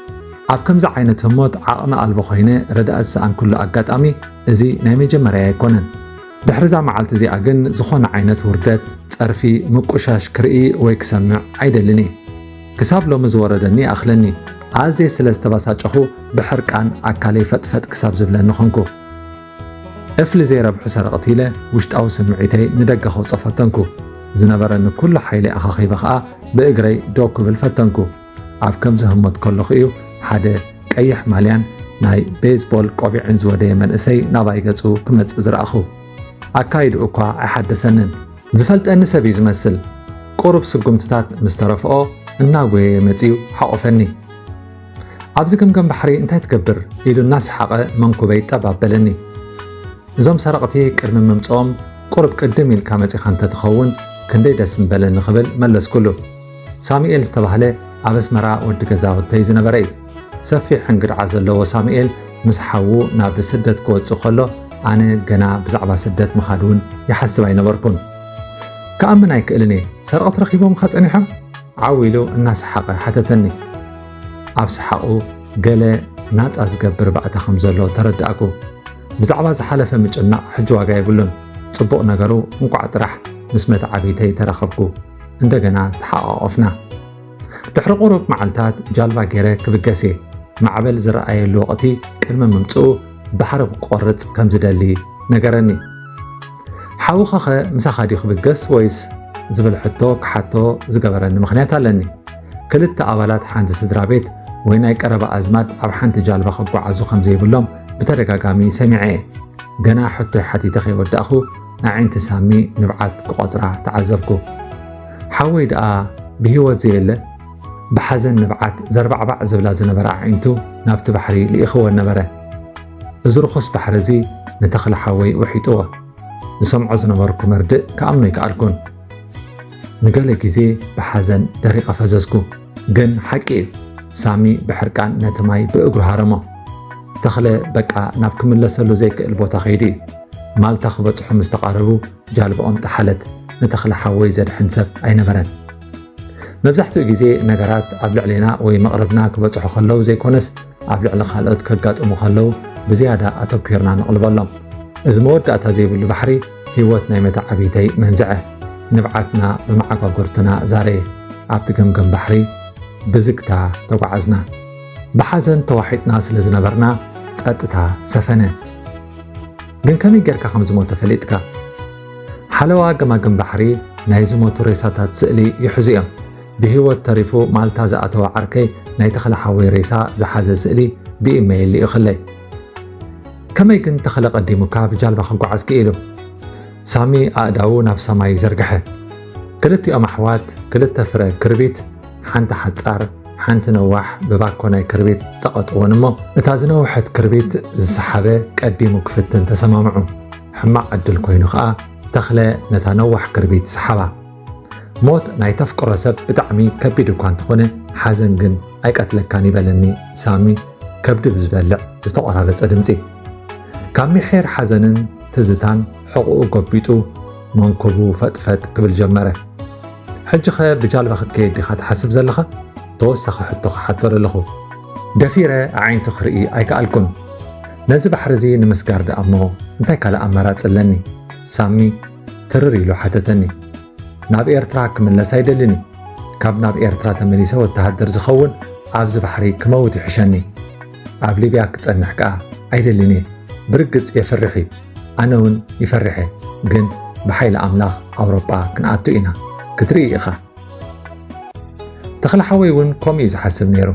ኣብ ከምዚ ዓይነት ህሞት ዓቕሚ ኣልቦ ኮይነ ረዳእ ዝሰኣንኩሉ ኣጋጣሚ እዚ ናይ መጀመርያይ ኣይኮነን። ድሕሪ እዛ መዓልቲ እዚኣ ግን ዝኾነ ዓይነት ውርደት፣ ጸርፊ፣ ምቁሻሽ ክርኢ ወይ ክሰምዕ ኣይደልን እየ። ክሳብ ሎሚ ዝወረደኒ ይኣኽለኒ። ኣዝየ ስለ ዝተባሳጨኹ ብሕርቃን ኣካለይ ፈጥፈጥ ክሳብ ዝብለኒ ኾንኩ። እፍሊ ዘይረብሑ ሰረቕቲ ኢለ ውሽጣዊ ስምዒተይ ንደገ ከውጾ ፈተንኩ። ዝነበረኒ ኩሉ ሓይሊ ኣኻኺበ ኸኣ ብእግረይ ደው ክብል ፈተንኩ። ኣብ ከምዚ ህሞት ከለኹ እዩ ሓደ ቀይሕ ማልያን ናይ ቤዝቦል ቆቢዕን ዝወደየ መንእሰይ ናባይ ገጹ ክመጽእ ዝረኣኹ። ኣካይድኡ እኳ ኣይሓደሰንን። ዝፈልጠኒ ሰብ እዩ ዝመስል። ቁሩብ ስጉምትታት ምስ ተረፍኦ እናጎየየ መጺኡ ሓቖፈኒ። "ኣብዚ ገምገም ባሕሪ እንታይ ትገብር?" ኢሉ እናሰሓቐ መንኩበይ ጠብ ኣበለኒ። እዞም ሰረቕቲ ቅድሚ ምምጽኦም ቁሩብ ቅድም ኢልካ መጺኻ እንተትኸውን ክንደይ ደስ ምበለኒ ክብል መለስኩሉ። ሳሙኤል ዝተባህለ ኣብ ኣስመራ ወዲ ገዛውተይ ዝነበረ እዩ። ሰፊሕ እንግድዓ ዘለዎ ሳሙኤል ምስ ሓዉ ናብ ስደት ክወጽእ ከሎ ኣነ ገና ብዛዕባ ስደት ምኻድ እውን ይሓስብ ኣይነበርኩን። ክኣምን ኣይክእልን እየ። ሰረቕቲ ረኺቦምኻ ጸኒሖም? ዓው ኢሉ እናሰሓቐ ሓተተኒ። ኣብ ሰሓቑ ገለ ናጻ ዝገብር ባእታ ከም ዘሎ ተረዳእኩ። ብዛዕባ ዝሓለፈ ምጭናቕ ሕጂ ዋጋ የብሉን። ጽቡቕ ነገሩ እንቋዕ ጥራሕ ምስ መተዓብይተይ ተራኸብኩ። እንደገና ተሓቋቖፍና። ድሕሪ ቁሩብ መዓልታት ጃልባ ገይረ ክብገስ እየ። ማዕበል ዝረኣየሉ ወቕቲ ቅድሚ ምምጽኡ ባሕሪ ክቆርጽ ከም ዝደሊ ነገረኒ። "ሓውኻኸ ምሳኻ ድዩ ክብገስ ወይስ?" ዝብል ሕቶ ክሓቶ ዝገበረኒ ምኽንያት ኣለኒ። ክልተ ኣባላት ሓንቲ ስድራ ቤት ወይ ናይ ቀረባ ኣዝማድ ኣብ ሓንቲ ጃልባ ክጓዓዙ ከም ዘይብሎም ብተደጋጋሚ ሰሚዐ እየ። ገና ሕቶይ ሓቲተ ከይወዳእኹ ኣዒንቲ ሳሚ ንብዓት ክቖጽራ ተዓዘብኩ። ሓወይ ደኣ ብህይወት ዘየለ? ብሓዘን ንብዓት ዘርባዕባዕ ዝብላ ዝነበራ ኣዒንቱ ናብቲ ባሕሪ ልኢኽወን ነበረ። እዚ ርኹስ ባሕሪ እዚ ንተኽለ ሓወይ ውሒጥዎ። ዝሰምዖ ዝነበርኩ መርድእ ክኣምኖ ኣይከኣልኩን። ንገለ ግዜ ብሓዘን ደሪቐ ፈዘዝኩ። ግን ሓቂ እዩ፣ ሳሚ ብሕርቃን ነቲ ማይ ብእግሩ ሃረሞ። ተኽለ በቃ ናብ ክምለሰሉ ዘይክእል ቦታ ከይዱ እዩ። ማልታ ክበጽሑ ምስ ተቓረቡ ጃልባኦም ጠሓለት። ንተኽለ ሓወይ ዘድሕን ሰብ ኣይነበረን። መብዛሕትኡ ግዜ ነገራት ኣብ ልዕሌና ወይ መቕርብና ክበጽሑ ከለዉ ዘይኮነስ ኣብ ልዕሊ ካልኦት ከጋጥሙ ከለዉ ብዝያዳ ኣተኲርና ነቕልበሎም። እዚ መወዳእታ ዘይብሉ ባሕሪ ህይወት ናይ መተዓብይተይ መንዝዐ። ንብዓትና ብመዓጓጉርትና ዛረየ። ኣብቲ ገምገም ባሕሪ ብዝግታ ተጓዓዝና። ብሓዘን ተዋሒጥና ስለ ዝነበርና ጸጥታ ሰፈነ። ግን ከመይ ጌርካ ከም ዝሞተ ፈሊጥካ? ሓለዋ ገማግም ባሕሪ ናይ ዝሞቱ ሬሳታት ስእሊ ይሕዙ እዮም። ብህይወት ተሪፉ ማልታ ዝኣተወ ዓርከይ ናይ ተኽለ ሓወይ ሬሳ ዝሓዘ ስእሊ ብኢመይል ልኢኹለይ። ከመይ ግን ተኽለ ቀዲሙካ ብጃልባ ክጓዓዝ ክኢሉ? ሳሚ ኣእዳዉ ናብ ሰማይ ዘርግሐ። ክልቲኦም ኣሕዋት ክልተ ፍረ ክርቢት፣ ሓንቲ ሓጻር፣ ሓንቲ ነዋሕ ብባኮ ናይ ክርቢት ጸቐጥወን እሞ፣ እታ ዝነውሐት ክርቢት ዝሰሓበ ቀዲሙ ክፍትን ተሰማምዑ። ሕማቕ ዕድል ኮይኑ ኸኣ ተኽለ ነታ ነዋሕ ክርቢት ሰሓባ። ሞት ናይ ተፍቅሮ ሰብ ብጣዕሚ ከቢድ እኳ እንተኾነ፣ ሓዘን ግን ኣይቀትለካን ይበለኒ ሳሚ ከብዲ ብዝበልዕ ዝተቖራረጸ ድምጺ። ካብ ሚሒር ሓዘንን ትዝታን ሕቑኡ ጎቢጡ መንኩቡ ፈጥፈጥ ክብል ጀመረ። "ሕጂኸ ብጃልባ ክትከይድ ዲኻ ትሓስብ ዘለኻ?" ተወሳኺ ሕቶ ክሓቶ ደለኹ። ደፊረ ኣዒንቱ ክርኢ ኣይከኣልኩን። "ነዚ ባሕሪ እዚ ንምስጋር ደኣ እሞ እንታይ ካልእ ኣማራጺ ኣለኒ?" ሳሚ ትርር ኢሉ ሓተተኒ። "ናብ ኤርትራ ክምለስ ኣይደልን እዩ። ካብ ናብ ኤርትራ ተመሊሰ ወተሃደር ዝኸውን ኣብዚ ባሕሪ ክመውት ይሕሸኒ። ኣብ ሊብያ ክጸንሕ ከኣ ኣይደልን እየ። ብርግጽ የፍርሕ እዩ። ኣነ እውን ይፈርሕ እየ። ግን ብሓይሊ ኣምላኽ ኣውሮጳ ክንኣቱ ኢና። ክትርኢ ኢኻ።" ተኽለ ሓወይ እውን ከምኡ እዩ ዝሓስብ ነይሩ።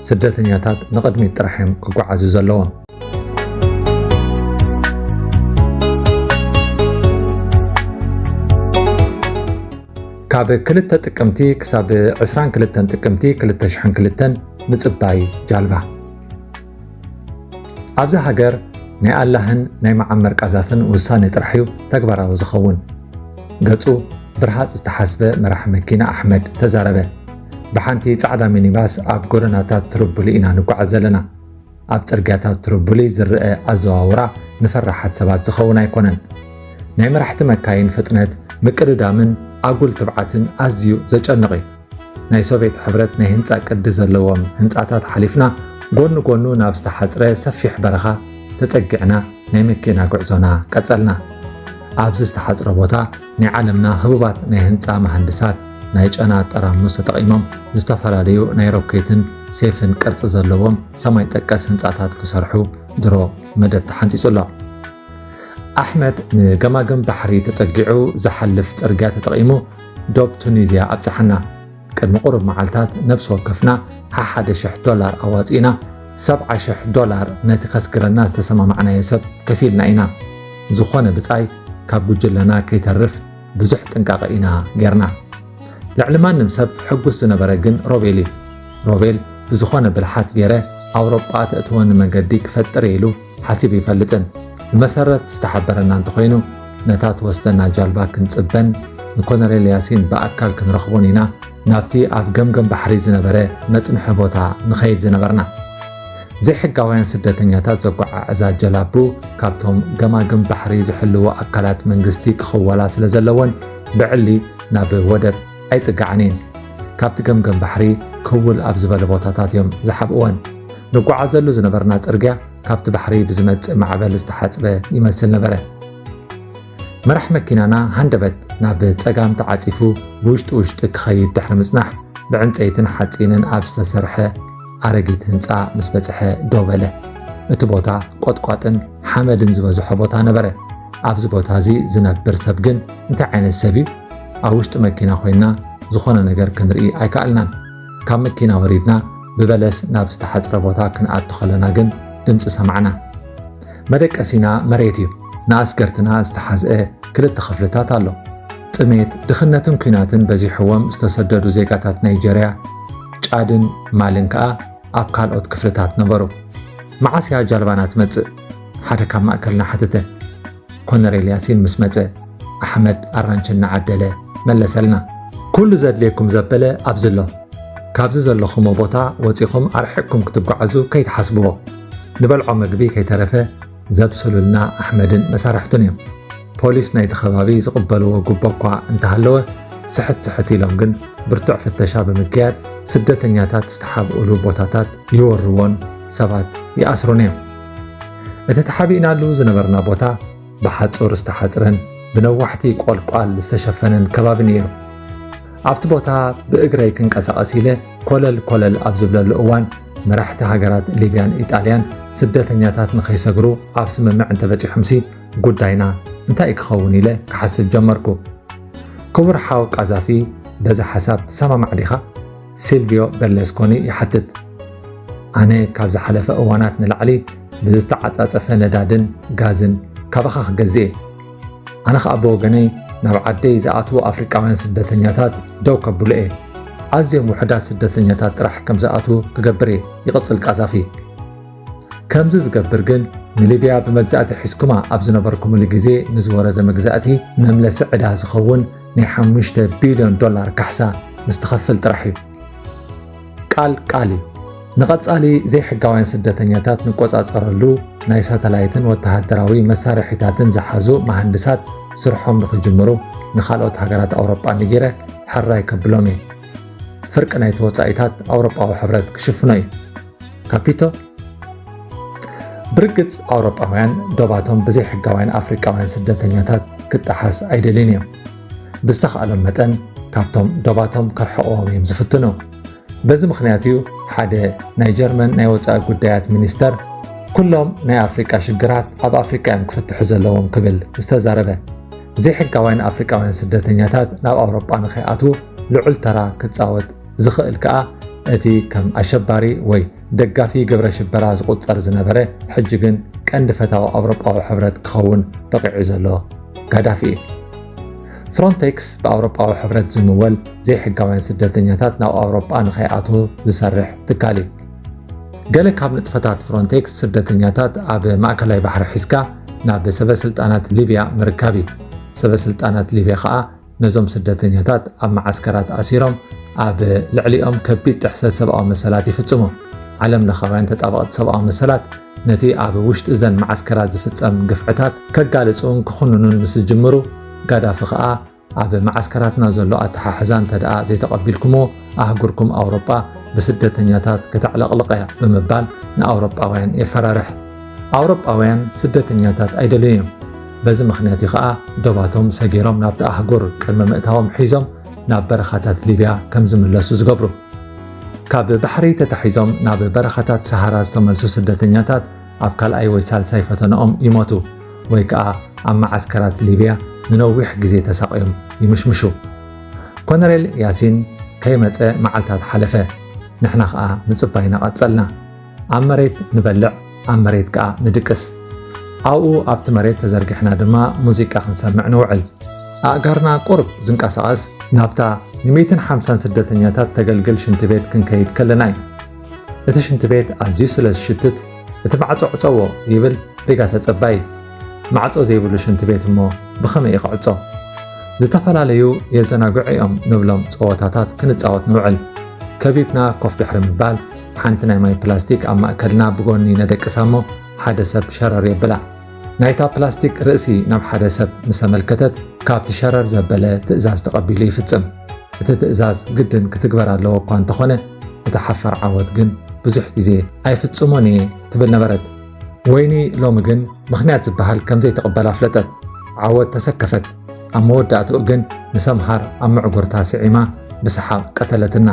ስደተኛታት ንቕድሚት ጥራሕ እዮም ክጓዓዙ ዘለዎም። ካብ ክልተ ጥቅምቲ ክሳብ ዕስራን ክልተን ጥቅምቲ ክልተ ሽሕን ክልተን ምጽባይ ጃልባ። ኣብዚ ሃገር ናይ ኣላህን ናይ መዓመር ቃዛፍን ውሳኔ ጥራሕ እዩ ተግባራዊ ዝኸውን። ገጹ ብርሃጽ ዝተሓስበ መራሒ መኪና ኣሕመድ ተዛረበ። ብሓንቲ ጻዕዳ ሚኒባስ ኣብ ጎደናታት ትርቡሊ ኢና ንጓዓዝ ዘለና። ኣብ ጽርግያታት ትርቡሊ ዝረአ ኣዘዋውራ ንፈራሓት ሰባት ዝኸውን ኣይኮነን። ናይ መራሕቲ መካይን ፍጥነት፣ ምቅድዳምን ኣጉል ትብዓትን ኣዝዩ ዘጨንቕ እዩ። ናይ ሶቪየት ሕብረት ናይ ህንጻ ቅዲ ዘለዎም ህንጻታት ሓሊፍና፣ ጎኒ ጎኑ ናብ ዝተሓጽረ ሰፊሕ በረኻ ተጸጊዕና ናይ መኪና ጉዕዞና ቀጸልና። ኣብዚ ዝተሓጽረ ቦታ ናይ ዓለምና ህቡባት ናይ ህንጻ መሃንድሳት፣ ናይ ጨና ጠራሙዝ ተጠቒሞም ዝተፈላለዩ ናይ ሮኬትን ሴፍን ቅርጺ ዘለዎም ሰማይ ጠቀስ ህንጻታት ክሰርሑ ድሮ መደብ ተሓንጺጹ ኣሎ። ኣሕመድ ንገማግም ባሕሪ ተጸጊዑ ዝሓልፍ ጽርግያ ተጠቒሙ ዶብ ቱኒዝያ ኣብጽሓና። ቅድሚ ቁሩብ መዓልታት ነፍሲ ወከፍና ሓሓደ ሽሕ ዶላር ኣዋጺእና ሰብዓ ሽሕ ዶላር ነቲ ከስግረና ዝተሰማማዕናዮ ሰብ ከፊልና ኢና። ዝኾነ ብጻይ ካብ ጉጅለና ከይተርፍ ብዙሕ ጥንቃቐ ኢና ጌርና። ልዕሊ ማንም ሰብ ሕጉስ ዝነበረ ግን ሮቤል እዩ። ሮቤል ብዝኾነ ብልሓት ጌረ ኣውሮጳ ተእትወኒ መንገዲ ክፈጥር እየ ኢሉ ሓሲቡ ይፈልጥን። ብመሰረት ዝተሓበረና እንተኾይኑ፣ ነታ ትወስደና ጃልባ ክንጽበን ንኮነሬል ያሲን ብኣካል ክንረኽቦን ኢና ናብቲ ኣብ ገምገም ባሕሪ ዝነበረ መጽንሒ ቦታ ንኸይድ ዝነበርና። ዘይሕጋውያን ስደተኛታት ዘጓዓዕዛ ጀላቡ ካብቶም ገማግም ባሕሪ ዝሕልዎ ኣካላት መንግስቲ ክኽወላ ስለ ዘለወን ብዕሊ ናብ ወደብ ኣይጽግዓን እየን። ካብቲ ገምገም ባሕሪ ክውል ኣብ ዝበለ ቦታታት እዮም ዝሓብእወን። ንጓዓዘሉ ዝነበርና ጽርግያ ካብቲ ባሕሪ ብዝመጽእ ማዕበል ዝተሓጽበ ይመስል ነበረ። መራሕ መኪናና ሃንደበት ናብ ጸጋም ተዓጺፉ ብውሽጢ ውሽጢ ክኸይድ ድሕሪ ምጽናሕ፣ ብዕንጸይትን ሓጺንን ኣብ ዝተሰርሐ ኣረጊት ህንጻ ምስ በጽሐ ደው በለ። እቲ ቦታ ቆጥቋጥን ሓመድን ዝበዝሖ ቦታ ነበረ። ኣብዚ ቦታ እዚ ዝነብር ሰብ ግን እንታይ ዓይነት ሰብ እዩ? ኣብ ውሽጢ መኪና ኮይንና ዝኾነ ነገር ክንርኢ ኣይከኣልናን። ካብ መኪና ወሪድና ብበለስ ናብ ዝተሓጽረ ቦታ ክንኣቱ ከለና ግን ድምጺ ሰማዕና። መደቀሲና መሬት እዩ። ንኣስገርትና ዝተሓዝአ ክልተ ክፍልታት ኣሎ። ጥሜት፣ ድኽነትን ኲናትን በዚሕዎም ዝተሰደዱ ዜጋታት ናይጀርያ፣ ጫድን ማልን ከኣ ኣብ ካልኦት ክፍልታት ነበሩ። "መዓስ እያ ጃልባና ትመጽእ?" ሓደ ካብ ማእከልና ሓተተ። ኮነሬል ያሲን ምስ መጸ፣ ኣሕመድ ኣራንቺ እናዓደለ መለሰልና። "ኩሉ ዘድልየኩም ዘበለ ኣብዚ ኣሎ። ካብዚ ዘለኹሞ ቦታ ወጺኹም ኣርሒቕኩም ክትጓዓዙ ከይትሓስብዎ። ንበልዖ መግቢ ከይተረፈ ዘብስሉልና ኣሕመድን መሳርሕቱን እዮም። ፖሊስ ናይቲ ከባቢ ዝቕበልዎ ጉቦ እኳ እንተሃለወ፣ ስሕት ስሕት ኢሎም ግን ብርቱዕ ፍተሻ ብምክያድ ስደተኛታት ዝተሓብኡሉ ቦታታት ይወርዎን ሰባት ይኣስሩን እዮም። እቲ ተሓቢእናሉ ዝነበርና ቦታ ብሓጹር ዝተሓጽረን ብነዋሕቲ ቆልቋል ዝተሸፈነን ከባቢ ነይሩ። ኣብቲ ቦታ ብእግረይ ክንቀሳቐስ ኢለ ኮለል ኮለል ኣብ ዝብለሉ እዋን፣ መራሕቲ ሃገራት ሊብያን ኢጣልያን ስደተኛታት ንኸይሰግሩ ኣብ ስምምዕ እንተበጺሖምሲ ጉዳይና እንታይ ክኸውን ኢለ ክሓስብ ጀመርኩ። ክቡር ሓው ቃዛፊ፣ በዚ ሓሳብ ትሰማማዕ ዲኻ? ሲልቪዮ በርለስኮኒ ይሓትት። ኣነ ካብ ዝሓለፈ እዋናት ንላዕሊ ብዝተዓጻጸፈ ነዳድን ጋዝን ካባኻ ክገዝእ እየ። ኣነ ኸኣ ብወገነይ ናብ ዓደይ ዝኣትዉ ኣፍሪቃውያን ስደተኛታት ደው ከብሉ እየ። ኣዝዮም ውሑዳት ስደተኛታት ጥራሕ ከም ዝኣትዉ ክገብር እየ፣ ይቕጽል ቃዛፊ። ከምዚ ዝገብር ግን ንሊብያ ብመግዛእቲ ሒዝኩማ ኣብ ዝነበርኩምሉ ግዜ ንዝወረደ መግዛእቲ መምለሲ ዕዳ ዝኸውን ናይ ሓሙሽተ ቢልዮን ዶላር ካሕሳ ምስ ትኸፍል ጥራሕ እዩ። ቃል ቃል እዩ። ንቐጻሊ ዘይሕጋውያን ስደተኛታት ንቆጻጸረሉ ናይ ሳተላይትን ወተሃደራዊ መሳርሒታትን ዝሓዙ መሃንድሳት ስርሖም ንኽጅምሩ ንኻልኦት ሃገራት ኣውሮጳ ንጊረ ሕራይ ከብሎም እየ። ፍርቂ ናይቲ ወጻኢታት ኣውሮጳዊ ሕብረት ክሽፍኖ እዩ። ካፒቶ። ብርግጽ ኣውሮጳውያን ዶባቶም ብዘይሕጋውያን ኣፍሪቃውያን ስደተኛታት ክጠሓስ ኣይደልዩን እዮም። ብዝተኻእሎም መጠን ካብቶም ዶባቶም ከርሕቕዎም እዮም ዝፍትኑ። በዚ ምኽንያት እዩ ሓደ ናይ ጀርመን ናይ ወጻኢ ጉዳያት ሚኒስተር፣ "ኩሎም ናይ ኣፍሪቃ ሽግራት ኣብ ኣፍሪቃ እዮም ክፍትሑ ዘለዎም" ክብል ዝተዛረበ። ዘይሕጋውያን ኣፍሪቃውያን ስደተኛታት ናብ ኣውሮጳ ንኸይኣትዉ ልዑል ተራ ክጻወት ዝኽእል ከኣ እቲ ከም ኣሸባሪ ወይ ደጋፊ ግብረ ሽበራ ዝቑጸር ዝነበረ፣ ሕጂ ግን ቀንዲ ፈታዊ ኣውሮጳዊ ሕብረት ክኸውን በቒዑ ዘሎ ጋዳፊ እዩ። ፍሮንቴክስ ብኣውሮጳዊ ሕብረት ዝምወል ዘይሕጋውያን ስደተኛታት ናብ ኣውሮጳ ንኸይኣትዉ ዝሰርሕ ትካል እዩ። ገለ ካብ ንጥፈታት ፍሮንቴክስ ስደተኛታት ኣብ ማእከላይ ባሕሪ ሒዝካ ናብ ሰበ ስልጣናት ሊብያ ምርካብ እዩ። ሰበ ስልጣናት ሊብያ ኸኣ ነዞም ስደተኛታት ኣብ መዓስከራት ኣሲሮም ኣብ ልዕሊኦም ከቢድ ጥሕሰት ሰብኣዊ መሰላት ይፍጽሙ። ዓለም ለኻውያን ተጣበቕቲ ሰብኣዊ መሰላት ነቲ ኣብ ውሽጢ እዘን መዓስከራት ዝፍጸም ግፍዕታት ከጋልጹን ክኹንኑን ምስ ዝጅምሩ፣ ጋዳፊ ኸኣ ኣብ መዓስከራትና ዘሎ ኣተሓሕዛ እንተ ደኣ ዘይተቐቢልኩሞ፣ ኣህጉርኩም ኣውሮጳ ብስደተኛታት ከተዕለቕልቕ እያ ብምባል ንኣውሮጳውያን የፈራርሕ። ኣውሮጳውያን ስደተኛታት ኣይደልዩን እዮም። በዚ ምኽንያት እዩ ኸኣ ዶባቶም ሰጊሮም ናብቲ ኣህጉር ቅድሚ ምእታዎም ሒዞም ናብ በረኻታት ሊብያ ከም ዝምለሱ ዝገብሩ። ካብ ባሕሪ ተታሒዞም ናብ በረኻታት ሰሃራ ዝተመልሱ ስደተኛታት ኣብ ካልኣይ ወይ ሳልሳይ ፈተናኦም ይሞቱ ወይ ከኣ ኣብ መዓስከራት ሊብያ ንነዊሕ ግዜ ተሳቕዮም ይምሽምሹ። ኮነሬል ያሲን ከይመጸ መዓልታት ሓለፈ። ንሕና ኸኣ ምጽባይና ቀጸልና። ኣብ መሬት ንበልዕ፣ ኣብ መሬት ከኣ ንድቅስ። ኣብኡ ኣብቲ መሬት ተዘርጊሕና ድማ ሙዚቃ ክንሰምዕ ንውዕል። ኣእጋርና ቁሩብ ዝንቀሳቐስ ናብታ ንሚእትን ሓምሳን ስደተኛታት ተገልግል ሽንቲ ቤት ክንከይድ ከለና እዩ። እቲ ሽንቲ ቤት ኣዝዩ ስለ ዝሽትት፣ "እቲ ማዕጾ ዕጸዎ" ይብል ሪጋ ተጸባዪ። ማዕጾ ዘይብሉ ሽንቲ ቤት እሞ ብኸመይ እዩ ክዕጾ? ዝተፈላለዩ የዘናግዑ እዮም ንብሎም ጸወታታት ክንጻወት ንውዕል። ከቢብና ኮፍ ድሕሪ ምባል፣ ሓንቲ ናይ ማይ ፕላስቲክ ኣብ ማእከልና ብጎኒ ነደቅሳ እሞ ሓደ ሰብ ሸረር የብላ። ናይታ ፕላስቲክ ርእሲ ናብ ሓደ ሰብ ምስ ኣመልከተት፣ ካብቲ ሸረር ዘበለ ትእዛዝ ተቐቢሉ ይፍጽም። እቲ ትእዛዝ ግድን ክትግበር ኣለዎ እኳ እንተኾነ፣ እቲ ሓፋር ዓወት ግን ብዙሕ ግዜ "ኣይፍጽሞን እየ" ትብል ነበረት። ወይኒ ሎሚ ግን ምኽንያት ዝበሃል ከም ዘይትቕበል ኣፍለጠት። ዓወት ተሰከፈት። ኣብ መወዳእትኡ ግን ንሰምሃር ኣብ ምዕጉርታ ስዒማ ብሰሓቕ ቀተለትና።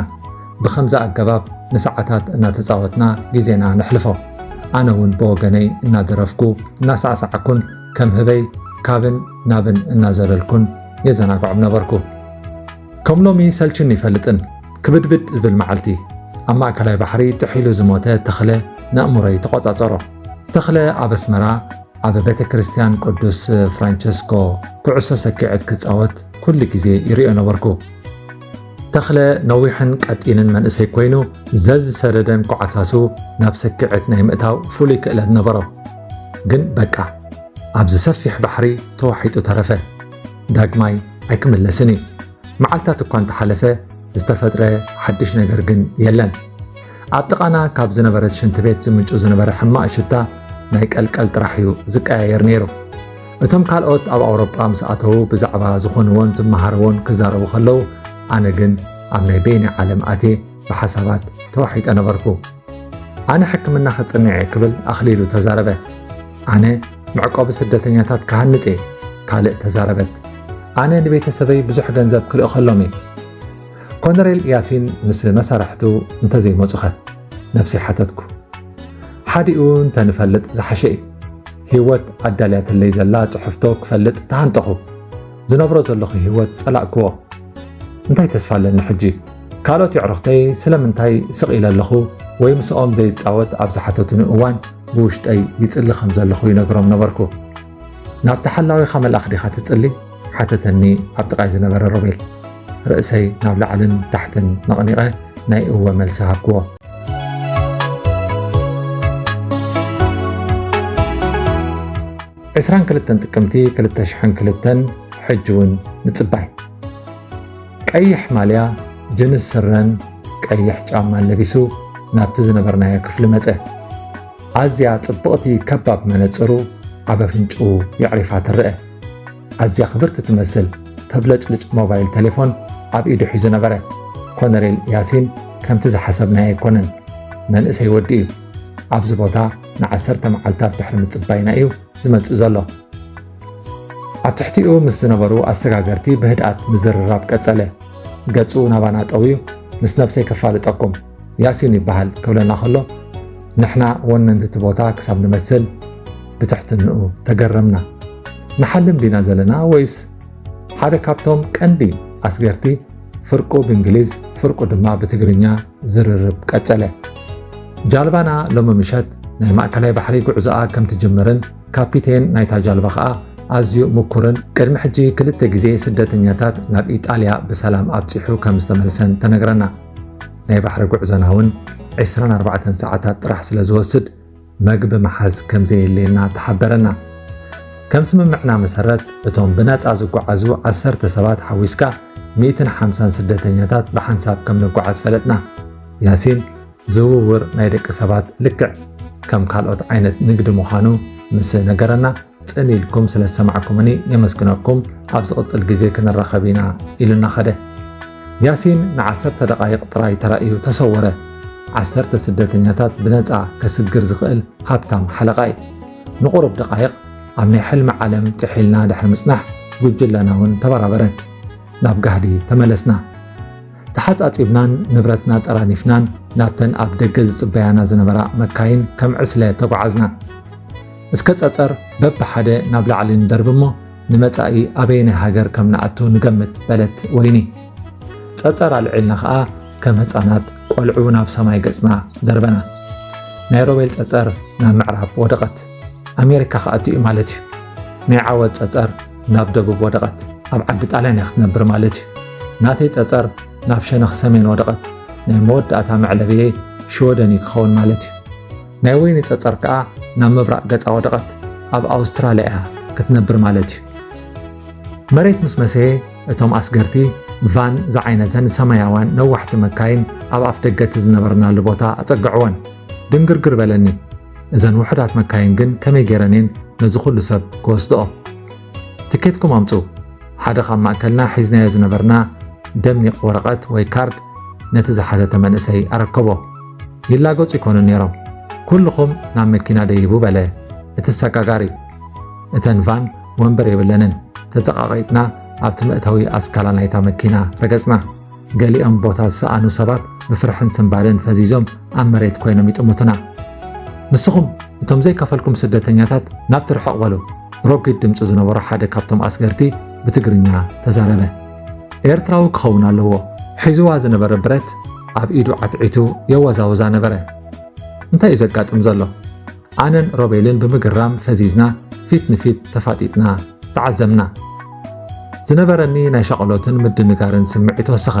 ብኸምዚ ኣገባብ ንሰዓታት እናተጻወትና ግዜና ነሕልፎ። ኣነ እውን ብወገነይ እናደረፍኩ፣ እናሳዕሳዕኩን ከም ህበይ ካብን ናብን እናዘለልኩን የዘናግዖም ነበርኩ። ከም ሎሚ ሰልችኒ ይፈልጥን። ክብድብድ ዝብል መዓልቲ። ኣብ ማእከላይ ባሕሪ ጥሒሉ ዝሞተ ተኽለ ነእምሮይ ተቖጻጸሮ። ተኽለ ኣብ ኣስመራ ኣብ ቤተ ክርስቲያን ቅዱስ ፍራንቸስኮ ኩዕሶ ሰኪዐት ክጻወት ኩሉ ግዜ ይርእዮ ነበርኩ። ተኽለ ነዊሕን ቀጢንን መንእሰይ ኮይኑ፣ ዘዝሰደደን ኳዕሳሱ ናብ ሰኪዐት ናይ ምእታው ፍሉይ ክእለት ነበሮ። ግን በቃ፣ ኣብዚ ሰፊሕ ባሕሪ ተዋሒጡ ተረፈ። ዳግማይ ኣይክምለስን እዩ። መዓልታት እኳ እንተሓለፈ፣ ዝተፈጥረ ሓድሽ ነገር ግን የለን። ኣብ ጥቓና ካብ ዝነበረት ሽንቲ ቤት ዝምንጩ ዝነበረ ሕማቕ ሽታ ናይ ቀልቀል ጥራሕ እዩ ዝቀያየር ነይሩ። እቶም ካልኦት ኣብ ኣውሮጳ ምስ ኣተዉ ብዛዕባ ዝኾንዎን ዝመሃርዎን ክዛረቡ ከለዉ፣ ኣነ ግን ኣብ ናይ በይነይ ዓለም ኣትየ ብሓሳባት ተዋሒጠ ነበርኩ። ኣነ ሕክምና ከጽንዕ እየ ክብል ኣኽሊሉ ተዛረበ። ኣነ መዕቆቢ ስደተኛታት ክሃንጽ እየ፣ ካልእ ተዛረበት። ኣነ ንቤተሰበይ ብዙሕ ገንዘብ ክልእኸሎም እየ። ኮነሬል ያሲን ምስ መሳርሕቱ እንተዘይመጹኸ? ነብሰይ ሓተትኩ። ሓዲኡ እንተንፈልጥ ዝሓሸ እዩ። ህይወት ኣዳልያትለይ ዘላ ጽሕፍቶ ክፈልጥ ተሃንጠኹ። ዝነብሮ ዘለኹ ህይወት ጸላእክዎ። እንታይ ተስፋ ኣለኒ ሕጂ? ካልኦት የዕሩኽተይ ስለምንታይ ስቕ ኢለ ኣለኹ ወይ ምስኦም ዘይጻወት ኣብ ዝሓተቱኒ እዋን ብውሽጠይ ይጽሊ ከም ዘለኹ ይነግሮም ነበርኩ። "ናብ ተሓላዊኻ መልኣኽ ዲኻ ትጽሊ?" ሓተተኒ ኣብ ጥቓይ ዝነበረ ሮቤል። ርእሰይ ናብ ላዕልን ታሕትን ነቕኒቐ ናይ እወ መልሲ ሃብክዎ። ዕስራን ክልተን ጥቅምቲ ክልተ ሽሕን ክልተን፣ ሕጂ እውን ምጽባይ። ቀይሕ ማልያ፣ ጅንስ ስረን ቀይሕ ጫማን ለቢሱ፣ ናብቲ ዝነበርናዮ ክፍሊ መጸ። ኣዝያ ጽብቕቲ ከባብ መነጽሩ ኣብ ኣፍንጭኡ የዕሪፋ ትረአ። ኣዝያ ክብርቲ ትመስል ተብለጭልጭ ሞባይል ቴሌፎን ኣብ ኢዱ ሒዙ ነበረ። ኮነሬል ያሲን ከምቲ ዝሓሰብናዮ ኣይኮነን። መንእሰይ ወዲ እዩ። ኣብዚ ቦታ ንዓሰርተ መዓልታት ድሕሪ ምጽባይና እዩ ዝመጽእ ዘሎ። ኣብ ትሕቲኡ ምስ ዝነበሩ ኣሰጋገርቲ ብህድኣት ምዝርራብ ቀጸለ። ገጹ ናባና ጠውዩ፣ ምስ ነብሰይ ከፋልጠኩም፣ ያሲን ይበሃል ክብለና ከሎ፣ ንሕና ወነንቲ እቲ ቦታ ክሳብ ንመስል ብትሕትንኡ ተገረምና። ንሓልም ዲና ዘለና ወይስ ሓደ ካብቶም ቀንዲ ኣስገርቲ ፍርቁ ብእንግሊዝ ፍርቁ ድማ ብትግርኛ ዝርርብ ቀጸለ። ጃልባና ሎሚ ምሸት ናይ ማእከላይ ባሕሪ ጉዕዞኣ ከም ትጅምርን ካፒቴን ናይታ ጃልባ ኸኣ ኣዝዩ ምኩርን ቅድሚ ሕጂ ክልተ ግዜ ስደተኛታት ናብ ኢጣልያ ብሰላም ኣብጺሑ ከም ዝተመልሰን ተነግረና። ናይ ባሕሪ ጉዕዞና እውን ዕስራን ኣርባዕተን ሰዓታት ጥራሕ ስለ ዝወስድ መግቢ ምሓዝ ከም ዘየድልየና ተሓበረና። ከም ስምምዕና መሰረት እቶም ብነጻ ዝጓዓዙ ዓሰርተ ሰባት ሓዊስካ ሚእትን ሓምሳን ስደተኛታት ብሓንሳብ ከም ንጓዓዝ ፈለጥና። ያሲን ዝውውር ናይ ደቂ ሰባት ልክዕ ከም ካልኦት ዓይነት ንግዲ ምዃኑ ምስ ነገረና ጽን ኢልኩም ስለ ዝሰማዕኩምኒ የመስግነኩም፣ ኣብ ዝቕጽል ግዜ ክንራኸብ ኢና ኢሉና ኸደ። ያሲን ንዓሰርተ ደቓይቕ ጥራይ ተራእዩ ተሰወረ። ዓሰርተ ስደተኛታት ብነጻ ከስግር ዝኽእል ሃብታም ሓለቓ እዩ። ንቑሩብ ደቓይቕ ኣብ ናይ ሕልሚ ዓለም ጥሒልና ድሕሪ ምጽናሕ ጉጅለና እውን ተበራበረ። ናብ ጋህዲ ተመለስና። ተሓጻጺብናን ንብረትና ጠራኒፍናን ናብተን ኣብ ደገ ዝጽበያና ዝነበራ መካይን ከም ዕስለ ተጓዓዝና። እስከ ጸጸር በብሓደ ናብ ላዕሊ ንደርብ እሞ ንመጻኢ ኣበየናይ ሃገር ከም ንኣቱ ንገምት በለት ወይኒ። ጸጸር ኣልዒልና ኸኣ ከም ህጻናት ቆልዑ ናብ ሰማይ ገጽና ደርበና። ናይ ሮቤል ጸጸር ናብ ምዕራብ ወደቐት። ኣሜሪካ ክኣቱ እዩ ማለት እዩ። ናይ ዓወት ጸጸር ናብ ደቡብ ወደቐት። ኣብ ዓዲ ጣልያን እያ ክትነብር ማለት እዩ። ናተይ ጸጸር ናብ ሸነኽ ሰሜን ወደቐት። ናይ መወዳእታ መዕለብየይ ሽወደን እዩ ክኸውን ማለት እዩ። ናይ ወይኒ ጸጸር ከኣ ናብ ምብራቕ ገጻ ወደቐት። ኣብ ኣውስትራልያ እያ ክትነብር ማለት እዩ። መሬት ምስ መሰየ እቶም ኣስገርቲ ቫን ዝዓይነተን ሰማያውያን ነዋሕቲ መካይን ኣብ ኣፍ ደገ እቲ ዝነበርናሉ ቦታ ኣጸግዕወን። ድንግርግር በለኒ። እዘን ውሑዳት መካይን ግን ከመይ ገይረን እየን ነዚ ኩሉ ሰብ ክወስድኦ? ትኬትኩም ኣምጽኡ። ሓደ ካብ ማእከልና ሒዝናዮ ዝነበርና ደሚቕ ወረቐት ወይ ካርድ ነቲ ዝሓተተ መንእሰይ ኣረከቦ። ይላገጹ ይኮኑ ነይሮም። ኩልኹም ናብ መኪና ደይቡ በለ እቲ ሰጋጋሪ። እተን ቫን ወንበር የብለንን። ተጸቓቒጥና ኣብቲ መእተዊ ኣስካላ ናይታ መኪና ረገጽና። ገሊኦም ቦታ ዝሰኣኑ ሰባት ብፍርሕን ስንባደን ፈዚዞም ኣብ መሬት ኮይኖም ይጥምቱና። ንስኹም እቶም ዘይከፈልኩም ስደተኛታት ናብቲ ርሕቕ በሉ፣ ረጒድ ድምጺ ዝነበሮ ሓደ ካብቶም ኣስገርቲ ብትግርኛ ተዛረበ። ኤርትራዊ ክኸውን ኣለዎ። ሒዝዋ ዝነበረ ብረት ኣብ ኢዱ ዓትዒቱ የወዛውዛ ነበረ። እንታይ እዩ ዘጋጥም ዘሎ? ኣነን ሮቤልን ብምግራም ፈዚዝና ፊት ንፊት ተፋጢጥና ተዓዘምና። ዝነበረኒ ናይ ሻቕሎትን ምድንጋርን ስምዒት ወሰኸ።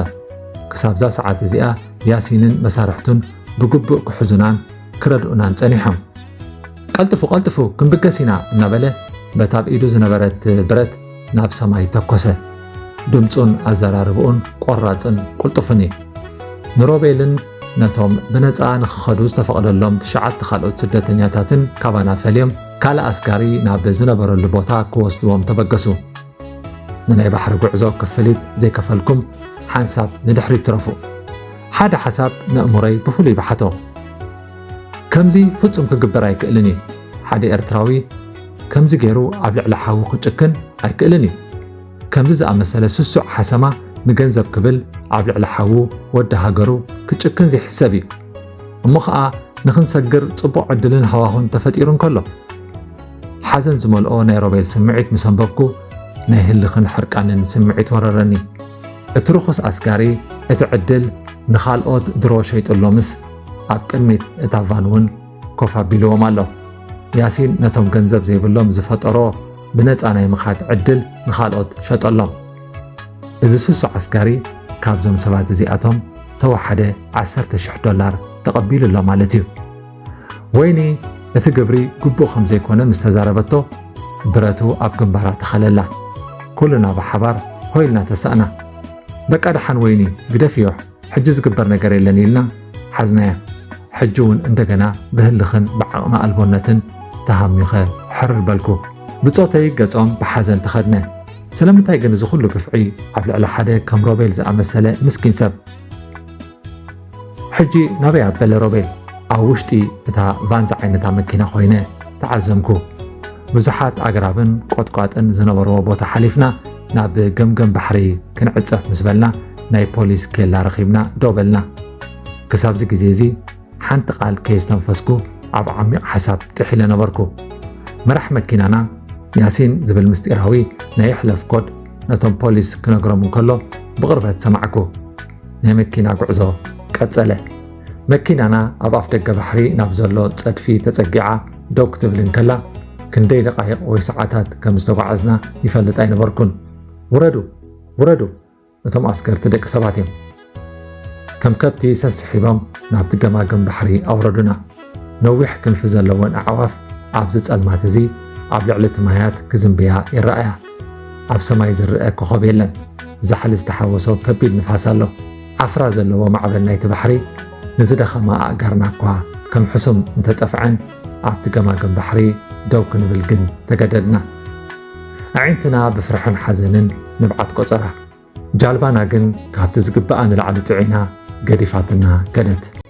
ክሳብዛ ሰዓት እዚኣ ያሲንን መሳርሕቱን ብግቡእ ክሕዙናን ክረድኡናን ጸኒሖም። "ቀልጥፉ፣ ቀልጥፉ፣ ክንብገስ ኢና!" እናበለ በታ ኣብ ኢዱ ዝነበረት ብረት ናብ ሰማይ ተኮሰ። ድምጹን ኣዘራርባኡን ቆራጽን ቅልጡፍን እዩ። ንሮቤልን ነቶም ብነጻ ንኽኸዱ ዝተፈቕደሎም ትሽዓተ ካልኦት ስደተኛታትን ካባና ፈልዮም ካልእ ኣስጋሪ ናብ ዝነበረሉ ቦታ ክወስድዎም ተበገሱ። ንናይ ባሕሪ ጉዕዞ ክፍሊት ዘይከፈልኩም ሓንሳብ ንድሕሪት ትረፉ። ሓደ ሓሳብ ነእምሮይ ብፍሉይ በሓቶ። ከምዚ ፍጹም ክግበር ኣይክእልን እዩ። ሓደ ኤርትራዊ ከምዚ ገይሩ ኣብ ልዕሊ ሓዉ ክጭክን ኣይክእልን እዩ። ከምዚ ዝኣመሰለ ስሱዕ ሓሰማ ንገንዘብ ክብል ኣብ ልዕሊ ሓዉ ወዲ ሃገሩ ክጭክን ዘይሕሰብ እዩ። እሞ ኸኣ ንኽንሰግር ጽቡቕ ዕድልን ሃዋሁን ተፈጢሩ እንከሎ። ሓዘን ዝመልኦ ናይ ሮቤል ስምዒት ምስ ኣንበብኩ፣ ናይ ህልኽን ሕርቃንን ስምዒት ወረረኒ። እቲ ርኹስ ኣስጋሪ፣ እቲ ዕድል ንኻልኦት ድሮ ሸይጡሎምስ፣ ኣብ ቅድሚት እታ ቫን እውን ኮፍ ኣቢልዎም ኣሎ። ያሲን ነቶም ገንዘብ ዘይብሎም ዝፈጠሮ ብነጻ ናይ ምኻድ ዕድል ንኻልኦት ሸጠሎም። እዚ ስሱዕ ኣስጋሪ ካብዞም ሰባት እዚኣቶም ተወሓደ ዓሰርተ ሽሕ ዶላር ተቐቢሉ ኣሎ ማለት እዩ። ወይኒ እቲ ግብሪ ግቡእ ከም ዘይኮነ ምስ ተዛረበቶ፣ ብረቱ ኣብ ግንባራ ተኸለላ። ኩልና ብሓባር ሆይ ኢልና ተሳእና። "በቃ ደሓን ወይኒ፣ ግደፍዮ፣ ሕጂ ዝግበር ነገር የለን" ኢልና ሓዝናያ። ሕጂ እውን እንደገና ብህልኽን ብዓቕሚ ኣልቦነትን ተሃሚኸ ሕርር በልኩ። ብጾተይ ገጾም ብሓዘን ተኸድነ። ስለምንታይ ግን እዚ ኩሉ ግፍዒ ኣብ ልዕሊ ሓደ ከም ሮቤል ዝኣመሰለ ምስኪን ሰብ? ሕጂ ናበይ ኣበለ ሮቤል? ኣብ ውሽጢ እታ ቫን ዝዓይነታ መኪና ኮይነ ተዓዘምኩ። ብዙሓት ኣግራብን ቆጥቋጥን ዝነበርዎ ቦታ ሓሊፍና ናብ ገምገም ባሕሪ ክንዕጸፍ ምስ በልና ናይ ፖሊስ ኬላ ረኺብና ደው በልና። ክሳብዚ ግዜ እዚ ሓንቲ ቃል ከየስተንፈስኩ ኣብ ዓሚቕ ሓሳብ ጥሒለ ነበርኩ። መራሕ መኪናና ያሲን ዝብል ምስጢራዊ ናይ ይሕለፍ ኮድ ነቶም ፖሊስ ክነግሮም እንከሎ ብቕርበት ሰማዕኩ። ናይ መኪና ጉዕዞ ቀጸለ። መኪናና ኣብ ኣፍ ደገ ባሕሪ ናብ ዘሎ ጸድፊ ተጸጊዓ ደው ክትብል እንከላ ክንደይ ደቓይቕ ወይ ሰዓታት ከም ዝተጓዓዝና ይፈልጥ ኣይነበርኩን። ውረዱ! ውረዱ! እቶም ኣስገርቲ ደቂ ሰባት እዮም። ከም ከብቲ ሰስሒቦም ናብቲ ገማግም ባሕሪ ኣውረዱና። ነዊሕ ክንፊ ዘለወን ኣዕዋፍ ኣብዚ ጸልማት እዚ ኣብ ልዕሊ እቲ ማያት ክዝንብያ ይረኣያ። ኣብ ሰማይ ዝረአ ኮኾብ የለን። ዛሕሊ ዝተሓወሶ ከቢድ ንፋስ ኣሎ። ዓፍራ ዘለዎ ማዕበል ናይቲ ባሕሪ ንዝደኸማ ኣእጋርና እኳ ከም ሕሱም እንተጸፍዐን ኣብቲ ገማግም ባሕሪ ደው ክንብል ግን ተገደድና። ኣዒንትና ብፍርሕን ሓዘንን ንብዓት ቆጸራ። ጃልባና ግን ካብቲ ዝግባኣ ንላዕሊ ጽዒና ገዲፋትና ከደት።